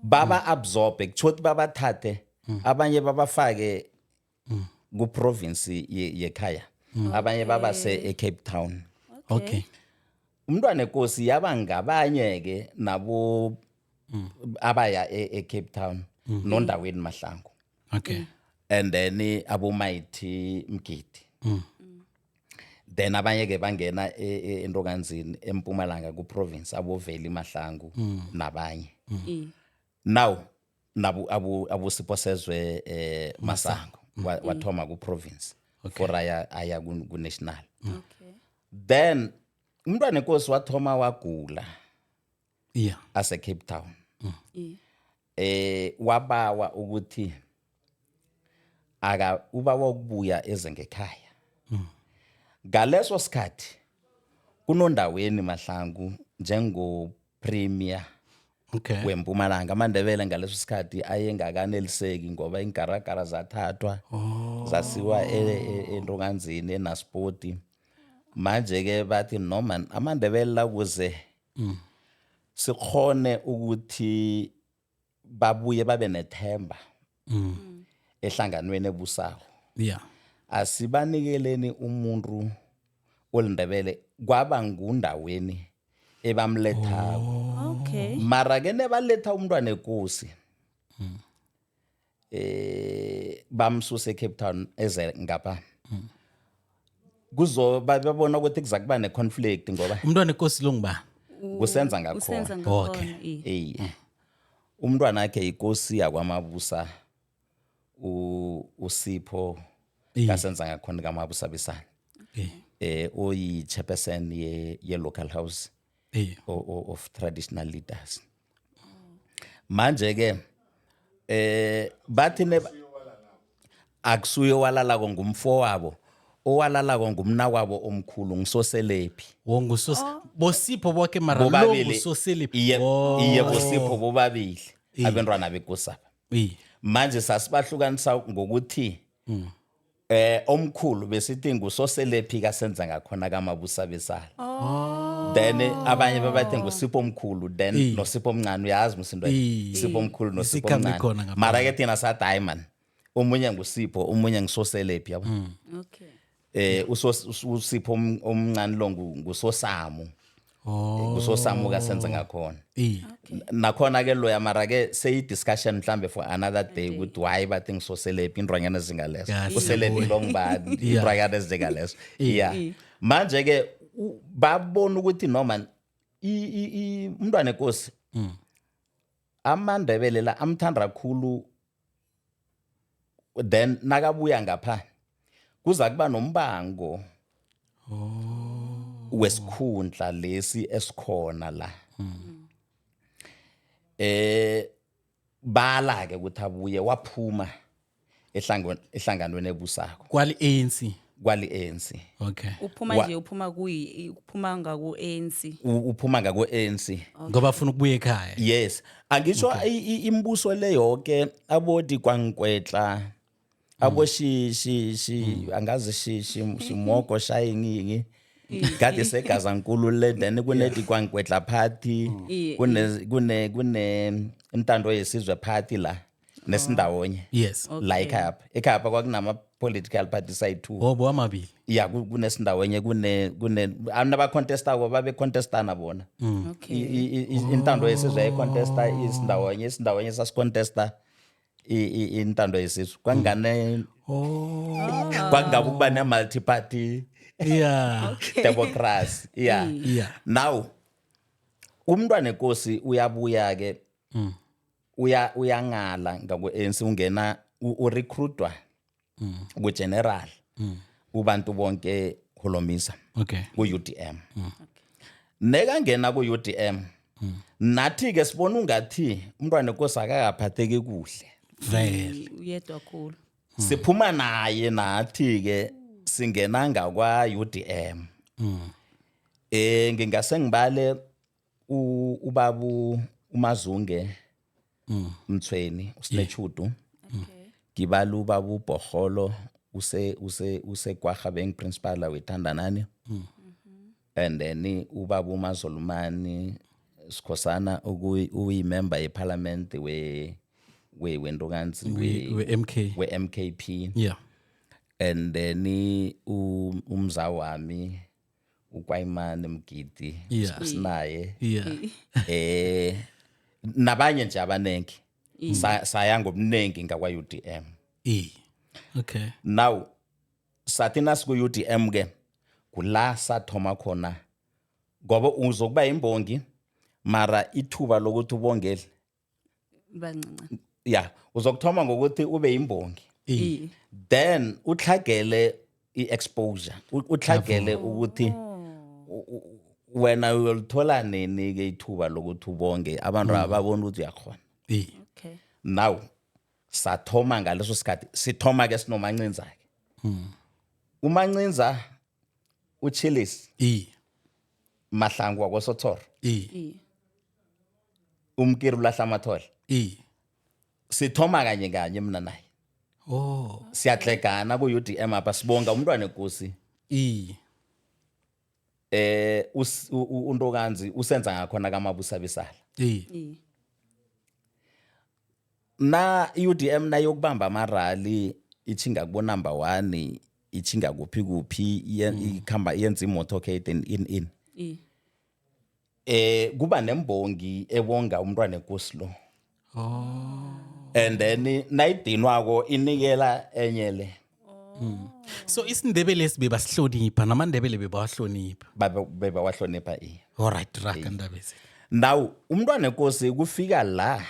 baba absorb, kutsho ukuthi babathathe abanye babafake ku province yekhaya, abanye babase eCape Town. Umntwana enkosi yaba ngabanye ke nabo abaya eCape Town nondaweni Mahlangu. And then aboMighty Mgidi. Then abanye ke bangena entokanzini eMpumalanga ku province, aboVeli Mahlangu nabanye. Now nabo abo Siphosezwe Masango wathoma ku province for aya ku national. Then umntwana enkosi wathoma wagula ase Cape Town. Wabawa ukuthi aka ubawa ukubuya eze ngekhaya. Ngaleso sikhathi kunondaweni Mahlangu njengo premier wempumalanga. AmaNdebele ngaleso sikhathi ayengakaneliseki ngoba ingaragara zathathwa zasiwa entokanzini eNaspoti. Manje ke bathi noma amaNdebele la kuze sikhone ukuthi babuye babe nethemba ehlanganweni ebusako, asibanikeleni umuntu oliNdebele. Kwaba ngundaweni ebamlethako. Mara ke nebaletha umntwana enkosi bamsuse eCape Town eze ngapha, kuzo babona ukuthi kuza kuba ne-conflict ngoba Umntwana enkosi lo ngubani? Kusenza ngakhona. Usenza ngakhona. Iye, umntwana wakhe inkosi yakwaMabusa uSipho kasenza ngakhona kaMabusa Besana, oyi chairperson ye local house of traditional leaders. Manje ke bathi ne akusuye owalalako, ngumfo wabo owalalako, ngumna wabo omkhulu ngisoselephi. Wongusos bosipho bonke mara lo Bobabili. ngusoseliphi. Iye. Iye, bosipho bobabili abantwana bekosapha. Manje sasibahlukanisa ngokuthi omkhulu besithi ngusoselephi kasenza ngakhona kaMabusa besala, then abanye babathi ngusipho omkhulu, then nosipho omncane, uyazi msindo. Sipho omkhulu nosipho Isikhambi omncane. khona ngapha. Mara ke thina sathi hayi man, omunye ngusipho, omunye ngusoselephi, yabo. Usipho omncane lo ngusosamu. Ngusosamu kasenza ngakhona. Nakhona ke loya, mara ke seyi discussion mhlambe for another day ukuthi why bathi ngisoselephi, intwanyana ezingalezo. Kahle. Uselephi lo ngibani, intwanyana ezingalezo, yeah. Manje ke babona ukuthi noma umntwana enkosi amaNdebele la amthanda kakhulu, then nakabuya ngapha kuza kuba nombango wesikhundla lesi esikhona la. Bala ke ukuthi abuye, waphuma ehlanganweni ebusako. Kwali ANC. Kwali ANC. Okay. Uphuma nje, uphuma kuyi, uphuma ngaku ANC. Uphuma ngaku ANC. Ngoba afuna ukubuya ekhaya. Yes, angisho imibuso le yonke abodi kwangikwetla abo shi shi shi angazi shi shi shimoko shayingingi kade segazankulu le, then kunedi kwangikwetla party, kune intando yesizwe party la nesindawonye. La ekhaya, ekhaya kwakunama political parties ayi-two. Oh, bowamabili. Ya, kunesindawonye, kune abantu abacontestako babe contestana bona. Intando yesizwe yayicontesta isindawonye, isindawonye sasicontesta intando yesizwe, kwangane kwakungabe ukuba ne-multi party democracy, yeah. Now umntwana enkosi uyabuya ke, uyangala ngaku-ANC, ungena urecruitwa ku-general ubantu bonke Holomisa ku-UDM. Nekangena ku-UDM, nathi ke sibona ungathi umntwana enkosi akakaphatheki kuhle. Vele. Uyedwa khulu. Siphuma naye nathi ke, singena ngakwa UDM. Ngingase ngibale ubabu uMazunge Mthweni uSinechudu, ngibala ubaba uBhoholo use kwaGabeng, principal wethandanani, and then ubaba uMazolumani Sikhosana uyimember yeparliament we wentokanzi We MK. We MKP. And then umza wami uKwayimani Mgidi sinaye. Nabanye nje abanengi. Saya ngobunengi ngakwa UDM. Okay. Now sathi nasiku UDM ke, kula sathoma khona, ngoba uzokuba imbongi mara ithuba lokuthi ubongele Bancinci. Ya, uzokuthoma ngokuthi ube imbongi, then utlhagele i-exposure, utlhagele ukuthi wena uyolithola nini ke ithuba lokuthi ubonge abantu ababona ukuthi uyakhona. Now sathoma ngaleso sikhathi, sithoma ke sinoMancinza ke, uMancinza uChilis Mahlangu wakoSothoro, umkiri ulahla amathole. Sithoma kanye kanye mina naye. Siyadlegana ku-UDM apha, sibonga umntwana enkosi. Untokanzi usenza ngakhona kaMabusabisala. Na i-UDM nayokubamba amarali, ichinga kubo number 1, ichinga kuphi kuphi, ikhamba yenza imotorcade in in in Kuba nembongi ebonga umntwana enkosi lo. And then nayidinwako inikela enye le. So isiNdebele sibebasihlonipha, namaNdebele bebawahlonipha. Bebawahlonipha, iye. All right, raka ndabezi. Now umntwana enkosi kufika la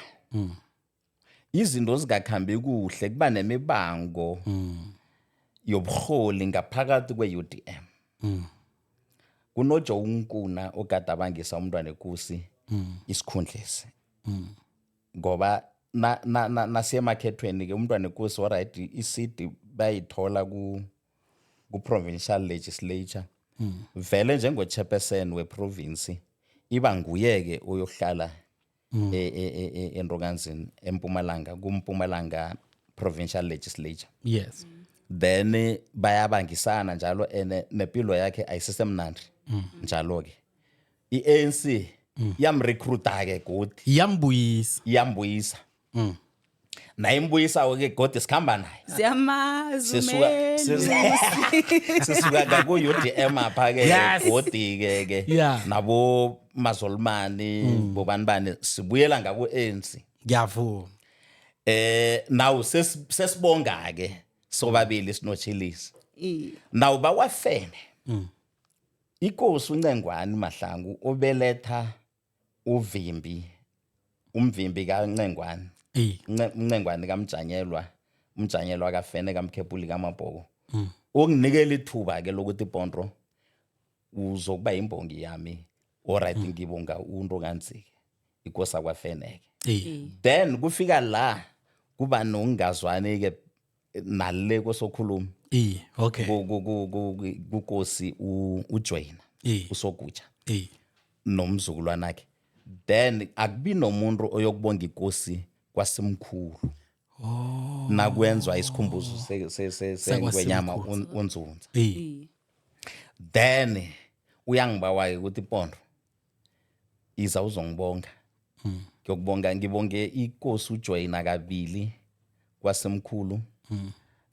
izinto zingakhambi kuhle, kuba nemibango yobuholi ngaphakathi kwe-UDM. KunoJoe Nkuna ogade abangisa umntwana enkosi isikhundlesi, ngoba na na na nasemakhethweni ke umntwana enkosi, alright, isidi bayithola ku provincial legislature vele njengo-chairperson weprovince, iba nguye-ke oyohlala entokanzini eMpumalanga, kuMpumalanga provincial legislature. Then bayabangisana njalo, ene nempilo yakhe ayisesemnandi njalo-ke, i-ANC yamrecruita-ke godi. Yambuyisa. Iyambuyisa. Nayimbuyisako-ke godi, sikhamba naye. Siyamazi. Sisuka sisuka ngaku-UDM apha-ke godi-ke ke nabo Mazolumani, bobani bani, sibuyela ngaku-ANC. Ngiyavuma. Now sesibonga ke sobabili sinochilisi. Now bakwafene inkosi uNcengwani Mahlangu obeletha uvimbi, umvimbi kaNcengwani, uNcengwani kaMjanyelwa, uMjanyelwa kaFene kaMkhephuli kaMabhoko, unginikela ithuba ke lokuthi, "Bondro, uzokuba imbongi yami." Alright, ngibonga unto kanzike, inkosi akwafeneke. Then kufika la kuba nokungazwani ke nale kosokhuluma. Iye, okay. Kukosi uJoyina, uSogutsha nomzukulwana wakhe. Then akubi nomuntu oyokubonga inkosi kwasimkhulu nakwenzwa isikhumbuzo sengwenyama uNzunza. Then uyangibawa-ke ukuthi, "Pondo, iza uzongibonga." Ngiyokubonga, ngibonge ikosi uJoyina kabili kwasemkhulu,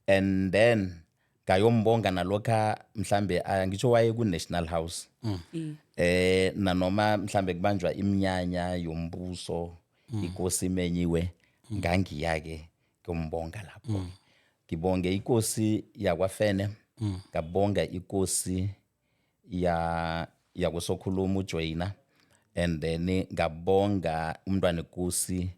and then ngayombonga nalokha mhlambe ngitsho waye ku-National House, nanoma mhlambe kubanjwa iminyanya yombuso, inkosi imenyiwe, ngangiya-ke kuyombonga lapho. Ngibonge inkosi yakwaFene, ngabonga inkosi ya yakusokhuluma uJoyina, and then ngabonga umntwana inkosi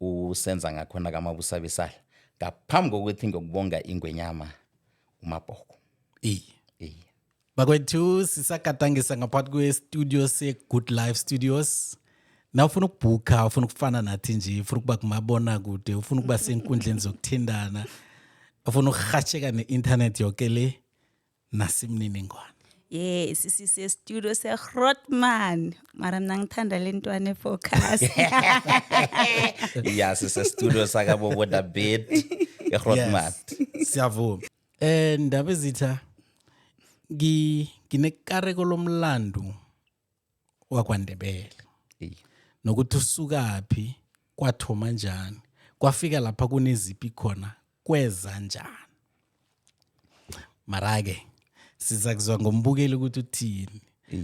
usenza ngakhona kaMabusabisala ngaphambi kokuthi ngiyokubonga ingwenyama uMabhoko. Iye. Bakwethu, sisagadangisa ngaphakathi kwe-studio se-Good Life Studios. Na ufuna ukubhukha, ufuna ukufana nathi nje, ufuna ukuba kumabona kude, ufuna ukuba senkundleni zokuthindana, ufuna ukurhatsheka ne-internet yoke le, nasimniningwane. Yes, sise-studio se-Grootman, mara mna ngithanda le ntwana Focus. Ya, sise-studio sakabobo David eGrootman. Yes, siyavuma. Ndaba ezitha, nginekareko lomlando wakwaNdebele nokuthi usukaphi, kwathoma njani, kwafika lapha kuneziphi khona, kweza njani. Mara-ke siza kuzwa ngombukeli ukuthi uthini,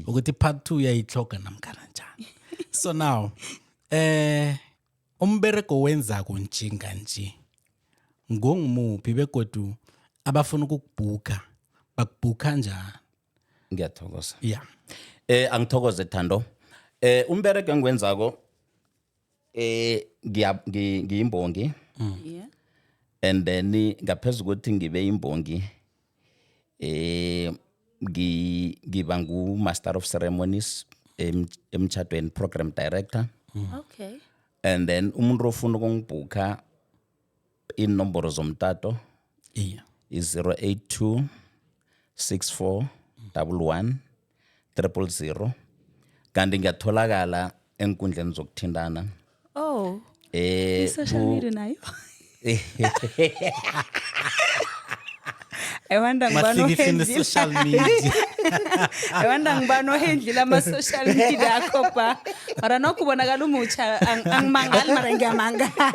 ukuthi part 2 uyayihloga namkhana njani. So now umberego wenzako njinga nje ngongimuphi, begodu abafuna ukukubhukha bakubhukha njani? Ngiyathokoza. Yeah. Angithokoze, Thando. Umberego engiwenzako, ngiyimbongi. And then ngaphezulu ukuthi ngibe imbongi, ngiba ngu master of ceremonies emtchadweni, program director. And then umuntu ofuna ukungibhukha, inomboro zomtato i-082 64 11 000. Kanti ngiyatholakala enkundleni zokuthintana. Oh, i-social media nayo. I wonder ngubani Mahlikihlini ohendlile. Social media. I wonder ngubani ohendlile ama-social media akho ba. Mara nokho ubonakala umutsha, angimangali, mara ngiyamangala.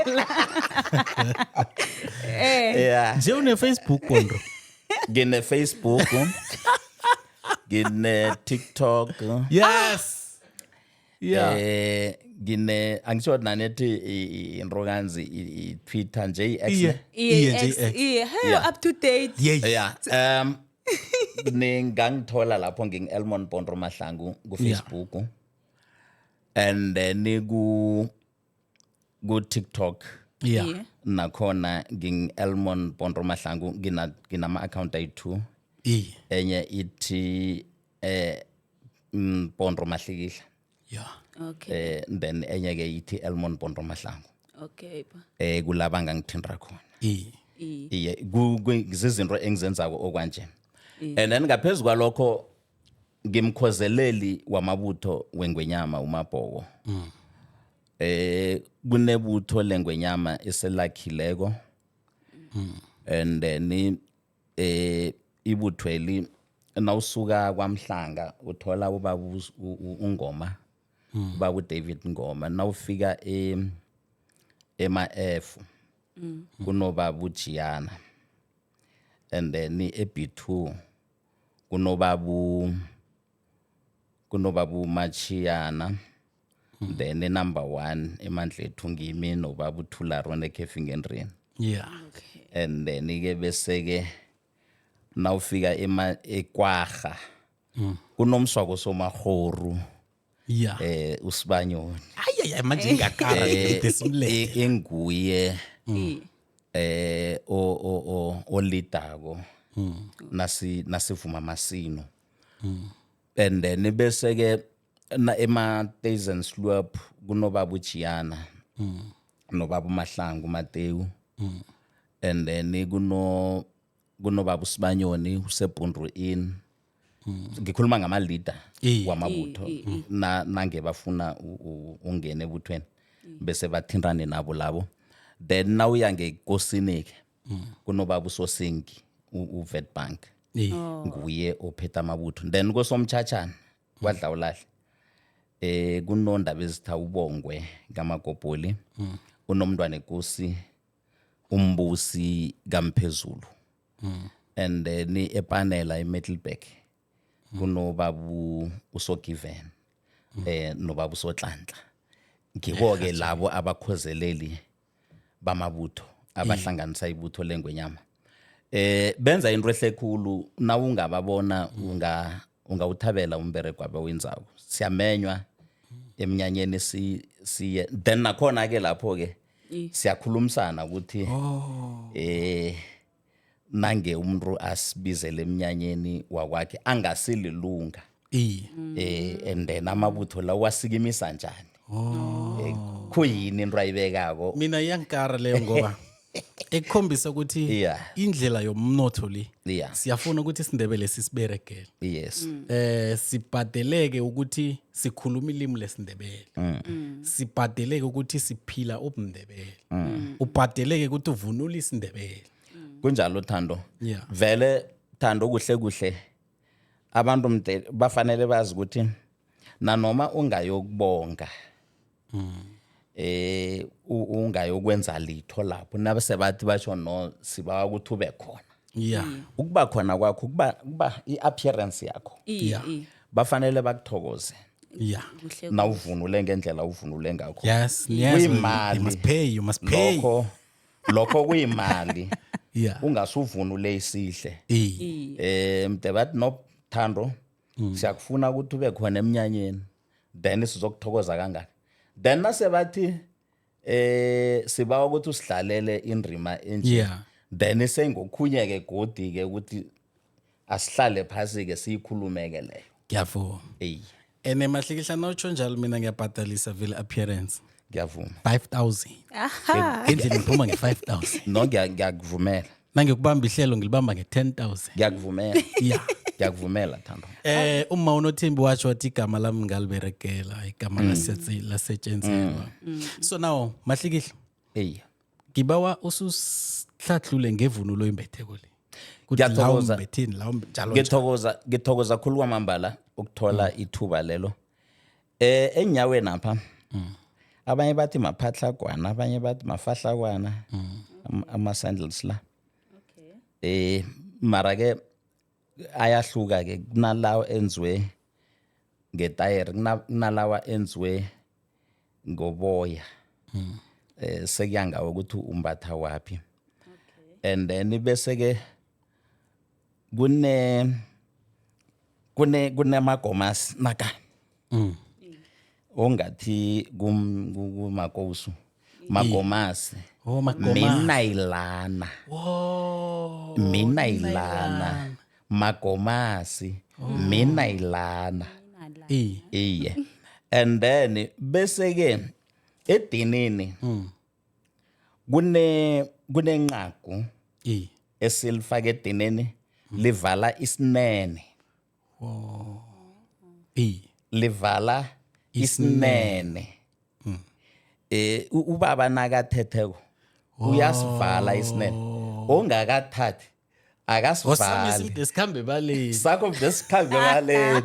Yeah. Nje une-Facebook, Pondo? Ngine-Facebook, ngine-TikTok. Ngine, angisho nanethi inrokanzi i-Twitter nje, i-X Iye. Ne? Iye, Iye, nje X, i-X. iye, hey, up to date. Yeah, ningangithola lapho ngingu-Elmon Pondo Mahlangu ku-Facebook, and then ku-TikTok nakhona ngingu-Elmon Pondo Mahlangu. Nginama-account ayi-two. Enye ithi Pondo Mahlikihla. Then enye ke ithi Elmon Pondo Mahlangu. Ba. Kulaba ngangithinta khona. Iye. Iye, zizinto engizenzako okwanje. And then ngaphezu kwalokho ngimkhozeleli wamabutho wengwenyama uMabhoko. Kunebutho lengwenyama eselakhileko, and then ibuthweli nawusuka kwaMhlanga uthola ubaba uNgoma, ubaba uDavid Ngoma. Nawufika ema F kunobaba uJiyana, and then eB2 kunobaba uMachiyana, then number 1 eMandlethu ngimi nobaba uThularo neKhefingendrini. And then ke bese ke nawufika ema eKwaga kunomswako somahoru, uSibanyoni. Ayi, ayi, manje ingakara desimlete. Enguye o o o olidako nasi nasivuma amasino. And then bese ke na ema Thousand Slope kunobaba uJiyana. Nobaba uMahlangu Matewu. And then kunobaba uSibanyoni useBhundru Inn. Ngikhuluma ngama leader wamabutho na nange bafuna ungena ebuthweni bese bathintane nabo labo. Then nawuya ngekosini ke kunobaba uSosinki uVetbank. Nguye ophethe amabutho. Then kosomthatshana kwadlawulahle kunondaba ezitha ubongwe kaMagobholi, unomntwana enkosi umbusi kamphezulu. And then epanela eMiddelburg kunobabu uSogiven nobaba uSohlanhla. Ngibo ke labo abakhozeleli bamabutho abahlanganisa ibutho lengwenyama. Benza into ehle khulu, nawungababona ungawuthabela umberego abawenzako. Siyamenywa eminyanyeni siye, then nakhona ke lapho ke siyakhulumisana ukuthi nange umuntu asibizele eminyanyeni wakwakhe angasililunga, and then amabutho la wasikimisa njani, khuyini into ayibekako. Mina iyangikara leyo ngoba ekukhombisa ukuthi indlela yomnotho le siyafuna ukuthi isiNdebele sisiberegele, sibhadeleke ukuthi sikhuluma ilimi lesiNdebele, sibhadeleke ukuthi siphila ubuNdebele, ubhadeleke ukuthi uvunula isiNdebele. Kunjalo, Thando. Vele Thando, kuhle kuhle abantu mde bafanele bazi ukuthi nanoma ungayokubonga ungayokwenza litho lapho, nabese bathi basho no sibawa ukuthi ube khona, ukuba khona kwakho, kuba i-appearance yakho, bafanele bakuthokoze Kuhle. Nawuvunule ngendlela uvunule ngakho. Yes. Kuyimali. You must pay, you must pay. Lokho kuyimali. Ungasuvunule isihle. Mde bathi no Thando, siyakufuna ukuthi ube khona eminyanyeni, then sizokuthokoza kangaka. Then nase bathi sibawa ukuthi usidlalele indrima enje, then sengokhunye ke godi ke ukuthi asihlale phasi ke siyikhulume ke leyo. Ngiyavuma. Ey. Ene Mahlikihla, nawutsho njalo mina ngiyabhadalisa vele appearance. Ngiyavuma. 5000. Endlini ngiphuma nge-5000. No, ngiyakuvumela. Nangikubamba ihlelo ngilibamba nge-10,000. Ngiyakuvumela. Ngiyakuvumela, Thando. Uma uNothembi watsho wathi igama lami ngaliberegela, igama lasetshenzelwa. So now Mahlikihla, Ey. ngibawa ususihlahlule ngevunulo oyimbetheko le. Kuthi la Ngiyathokoza. umbetheni la njalo njalo. Ngithokoza khulu kwamambala ukuthola ithuba lelo. Enyaweni apha abanye bathi maphahlagwana, abanye bathi mafahlakwana, ama sandals la. Mara ke ayahluka ke, kunalawo enziwe ngetayere, kunalawa enziwe ngoboya. Sekuya ngawe ukuthi umbatha wapi. And then bese ke kunemagomasi naka ongathi kumakousu magomasi. Oh, magomasi. Mina ilana. Wo. Mina ilana magomasi, mina ilana. Iye, and then bese ke edinini kunenqagu esilifaka edinini livala isinene. Livala isinene. Ubaba nakathetheko uyasivala isinene, ongakathathi Osami akasivali. Simde sikhambe baleni. Sakho besikhambe baleni.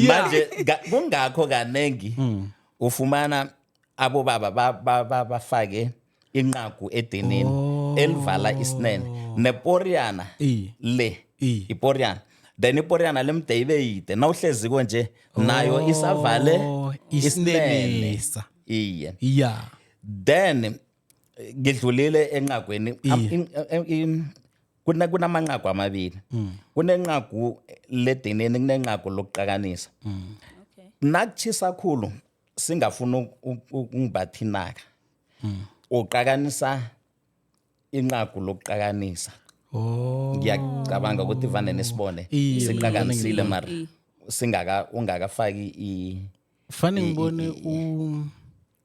Manje kungakho kanengi ufumana abobaba bafake inqagu edinini elivala isinene neporiyana le. Iporiyana, then iporiyana lemde ibe yide, nawuhleziko nje nayo isavale Oh, isinene. isinenesa. Iye. Then ngidlulile enqagweni. Kunamanqagu amabili, kunenqagu ledinini, kunenqagu lokuqakanisa. Nakuchisa khulu singafuni ukungibatha inaka, uqakanisa inqagu lokuqakanisa. Oh. Ngiyacabanga ukuthi vane nisibone Iye, siqakanisile, mara Singaka ungakafaki i Fane ngibone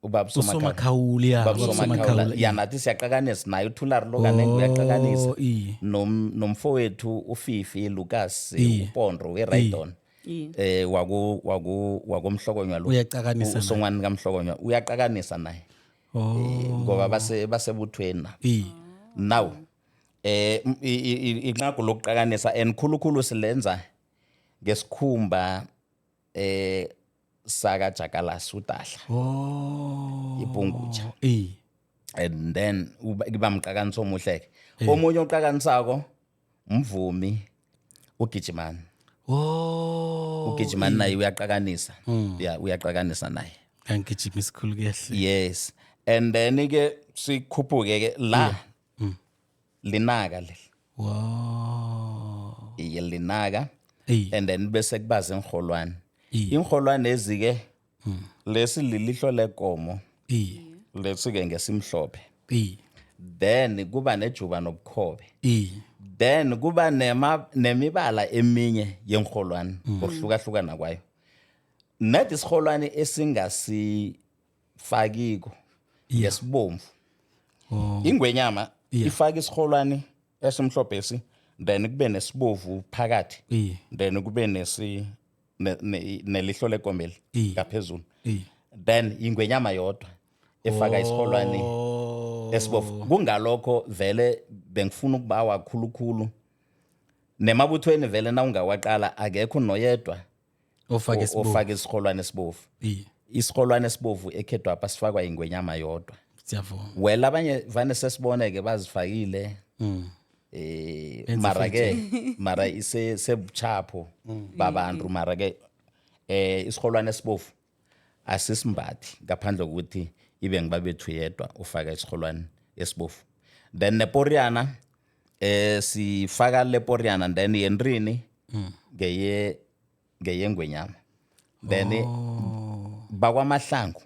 ubaba uSomakhawula, ya, Ubaba ubaba Somakhawula. Somakhawula, Ya, nathi siyaqakanisa naye, uThulari lo kanengi uyaqakanisa. Oh, iye. Nomfowethu uFifi Lucas, Iye. uPondo weRaidon, waku wakomhlokonywa lo. Uyaqakanisa naye. Usongwani kaMhlokonywa uyaqakanisa naye. Oh. Ngoba basebuthweni na. Now inqagu lokuqakanisa and khulukhulu silenza ngesikhumba saka jakalasi udahla. Oh. Ibhungutsha. And then kuba mqakaniso omuhle ke. Omunye oqakanisako umvumi uGijimani. Oh. UGijimani naye uyaqakanisa. Yeah, uyaqakanisa naye. Angigijima isikhulu kuyehle. Yes, and then ke sikhuphuke ke la, linaka leli. Wow. Iye, linaka. And then bese kuba zinrholwane. Inrholwane ezi-ke, lesi lilihlo lekomo. Lesi-ke ngesimhlophe. Then kuba nejuba nobukhobe. Then kuba nemibala eminye yenrholwane ngokuhlukahlukana kwayo. Nathi isirholwane esingasifakiko ngesibomvu. Ingwenyama ifaka isirholwane esimhlophe esi, then kube nesibovu phakathi. Then kube nelihlo lekombeli ngaphezulu. Then ingwenyama yodwa efaka isirholwane esibovu. Kungalokho vele bengifuna ukubawa khulukhulu nemabuthweni, vele na ungawaqala akekho noyedwa Ofake isibovu. Ofaka isirholwane esibovu. Isirholwane esibovu ekhedwapha sifakwa ingwenyama yodwa. Siyavuma. Well, abanye vane sesibone-ke bazifakile, mara ke mara ise sebuchapho babantu, mara ke isirholwane esibovu asisimbathi ngaphandle kokuthi ibe ngibabethu yedwa ufaka isirholwane esibovu. Then neporiyana, sifaka leporiyana, then yentrini ngeyengwenyama. Then bakwaMahlangu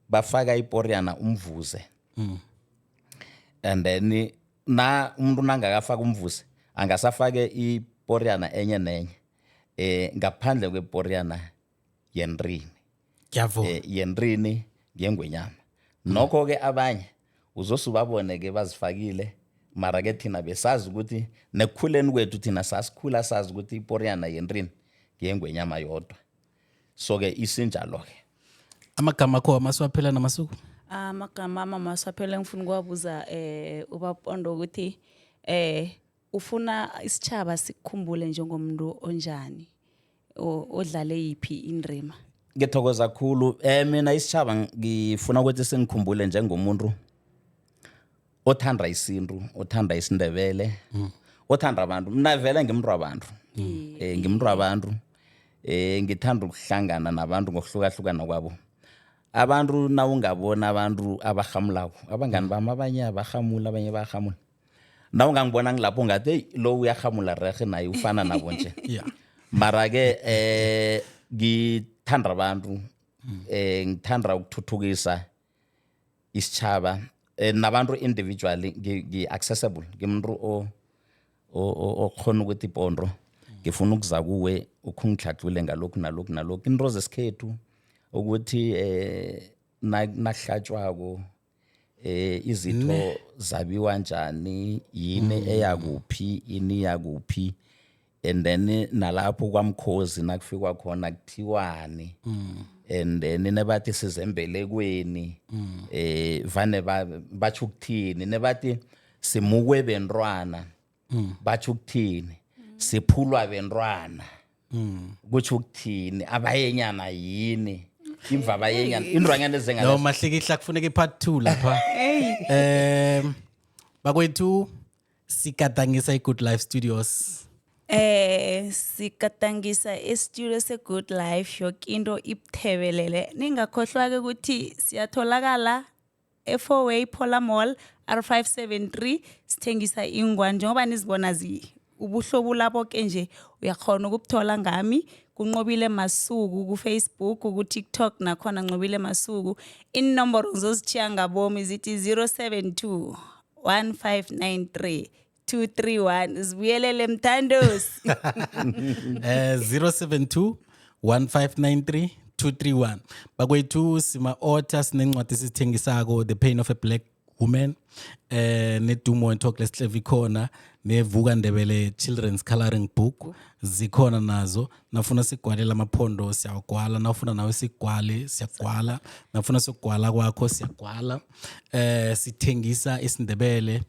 bafaka iporiyana umvuze, and then na umuntu nangakafaka umvuze angasafake iporiyana enye nenye ngaphandle kweporiyana yentrini. Ngiyavuma. Yentrini ngengwenyama. Nokho ke abanye uzosubabone ke bazifakile, mara ke thina besazi ukuthi nekukhuleni kwethu thina sasikhula sazi ukuthi iporiyana yentrini ngeyengwenyama yodwa, so ke isinjalo ke. Amagama akho amasiwaphela namasuku. Amagama ami amaswaphela engifuna ukuwabuza ubapondo ukuthi ufuna isitjhaba sikukhumbule njengomuntu onjani, odlale yiphi indima? Ngithokoza kakhulu. Mina isitjhaba ngifuna ukuthi singikhumbule njengomuntu othanda isintu, othanda isiNdebele, othanda abantu. Mina vele ngimntu wabantu. Ngimntu wabantu. Ngithanda ukuhlangana nabantu ngokuhlukahlukana kwabo. Abantu nawungabona abantu abahamulako, abangani bami abanye abahamula, abanye bayahamula. Nawungangibona ngilapho ngathi, hey, lo uyahamula rehe naye ufana nabo nje. Mara ke ngithanda abantu, ngithanda ukuthuthukisa isitjhaba nabantu individually. Ngi-accessible, ngimuntu okhona ukuthi ipondo ngifuna ukuza kuwe ukhungihlathule ngalokhu nalokhu nalokhu, into zesikhethu, ukuthi nakuhlatshwako izitho zabiwa njani, yini eyakuphi, ini yakuphi, and then nalapho kwamkhozi nakufikwa khona kuthiwani, and then nebathi sizembelekweni vane batsho ukuthini, nebathi simukwe bentwana batsho ukuthini, siphulwa bentwana kutsho ukuthini, abayenyana yini, imva abayenyana, intwanyana No. ezengalezo. Mahlikihla kufuneka i-part 2 lapha. Bakwethu, sigadangisa i-Good Life Studios. Sigadangisa e-studio se-Good Life, yoke into ibuthebelele. Ningakhohlwa ke ukuthi siyatholakala e-4way Polar Mall, R573. Sithengisa ingwani njengoba nizibona zi ubuhlobo labo ke nje, uyakhona ukubuthola ngami kuNqobile Masuku ku-Facebook, ku-TikTok nakhona Nqobile Masuku. Inomboro ngizozithiya ngabomi, zithi 072 1593. 231. Zibuyelele mthandosi. 072 1593 231. Bakwethu, sima-ota, sinencwadi esizithengisako, The Pain of a Black Woman, nedumo and Talk Lesihleva ikhona, nevuka Ndebele children's coloring book zikhona nazo. Nafuna sigwalela amaphondo, siyawagwala. Nawufuna nawe sigwale, siyagwala. Nafuna sokugwala kwakho, siyagwala. Sithengisa isiNdebele,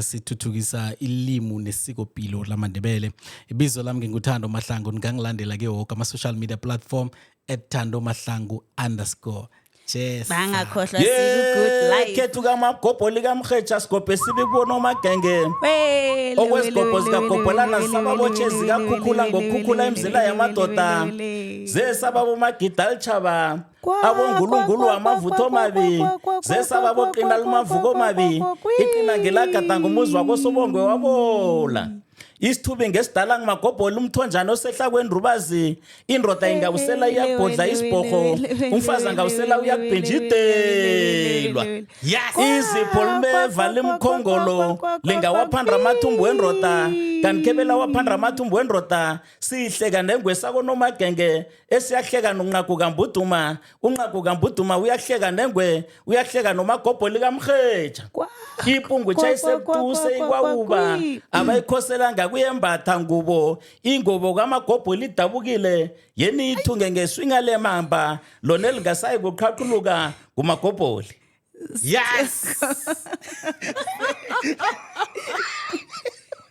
sithuthukisa ilimi nesikopilo lamaNdebele. Ibizo lami nginguThando Mahlangu. Ningangilandela ke woke ama-social media platform @ThandoMahlangu_. Cheers. Bangakhohlwa, siku-Good Life. Khethu kamagobho likamrhetsha, sigobhe sibi kubona omagenge. Wele, Okwezigobho wele, zikagobholana, wele, zisababotshezi, wele, zikakhukhula wele, ngokukhukhula wele, imizila wele, yamadoda. wele, wele. Zesababomagida litshaba, Kwa, abongulungulu kwa, wamavutho kwa, kwa, mabi, kwa, kwa, kwa, zesaba kwa, kwa, boqina kwa, limavuko kwa, kwa, mabi. kwa, kwa, Iqina ngelagada ngumuzi wakosobongwe wabola isithubi ngesidala ngimagobhola umthonjana osehla kwenrubazi. Indoda ingawusela iyabhodla isibhorho, umfazi angawusela uyakubhinja idelwa. Yes. Izipho limeva limkhongolo lingawaphanda amathumbu wendoda, kanti khebela waphanda amathumbu wendoda. Sihleka nengwe sakonomagenge esiyahleka nonqaku kambuduma. Unqaku kambuduma uyahleka nengwe, uyahleka nomagobho likamrhetsha. Ipungu tshayisebutuse ikwawuba abayikhoselanga kuyembatha ngubo. Ingubo kamagobho lidabukile, yeni ithunge ngeswinga lemamba lona elingasayi kuqhaqhuluka ngumagobholi. Yes.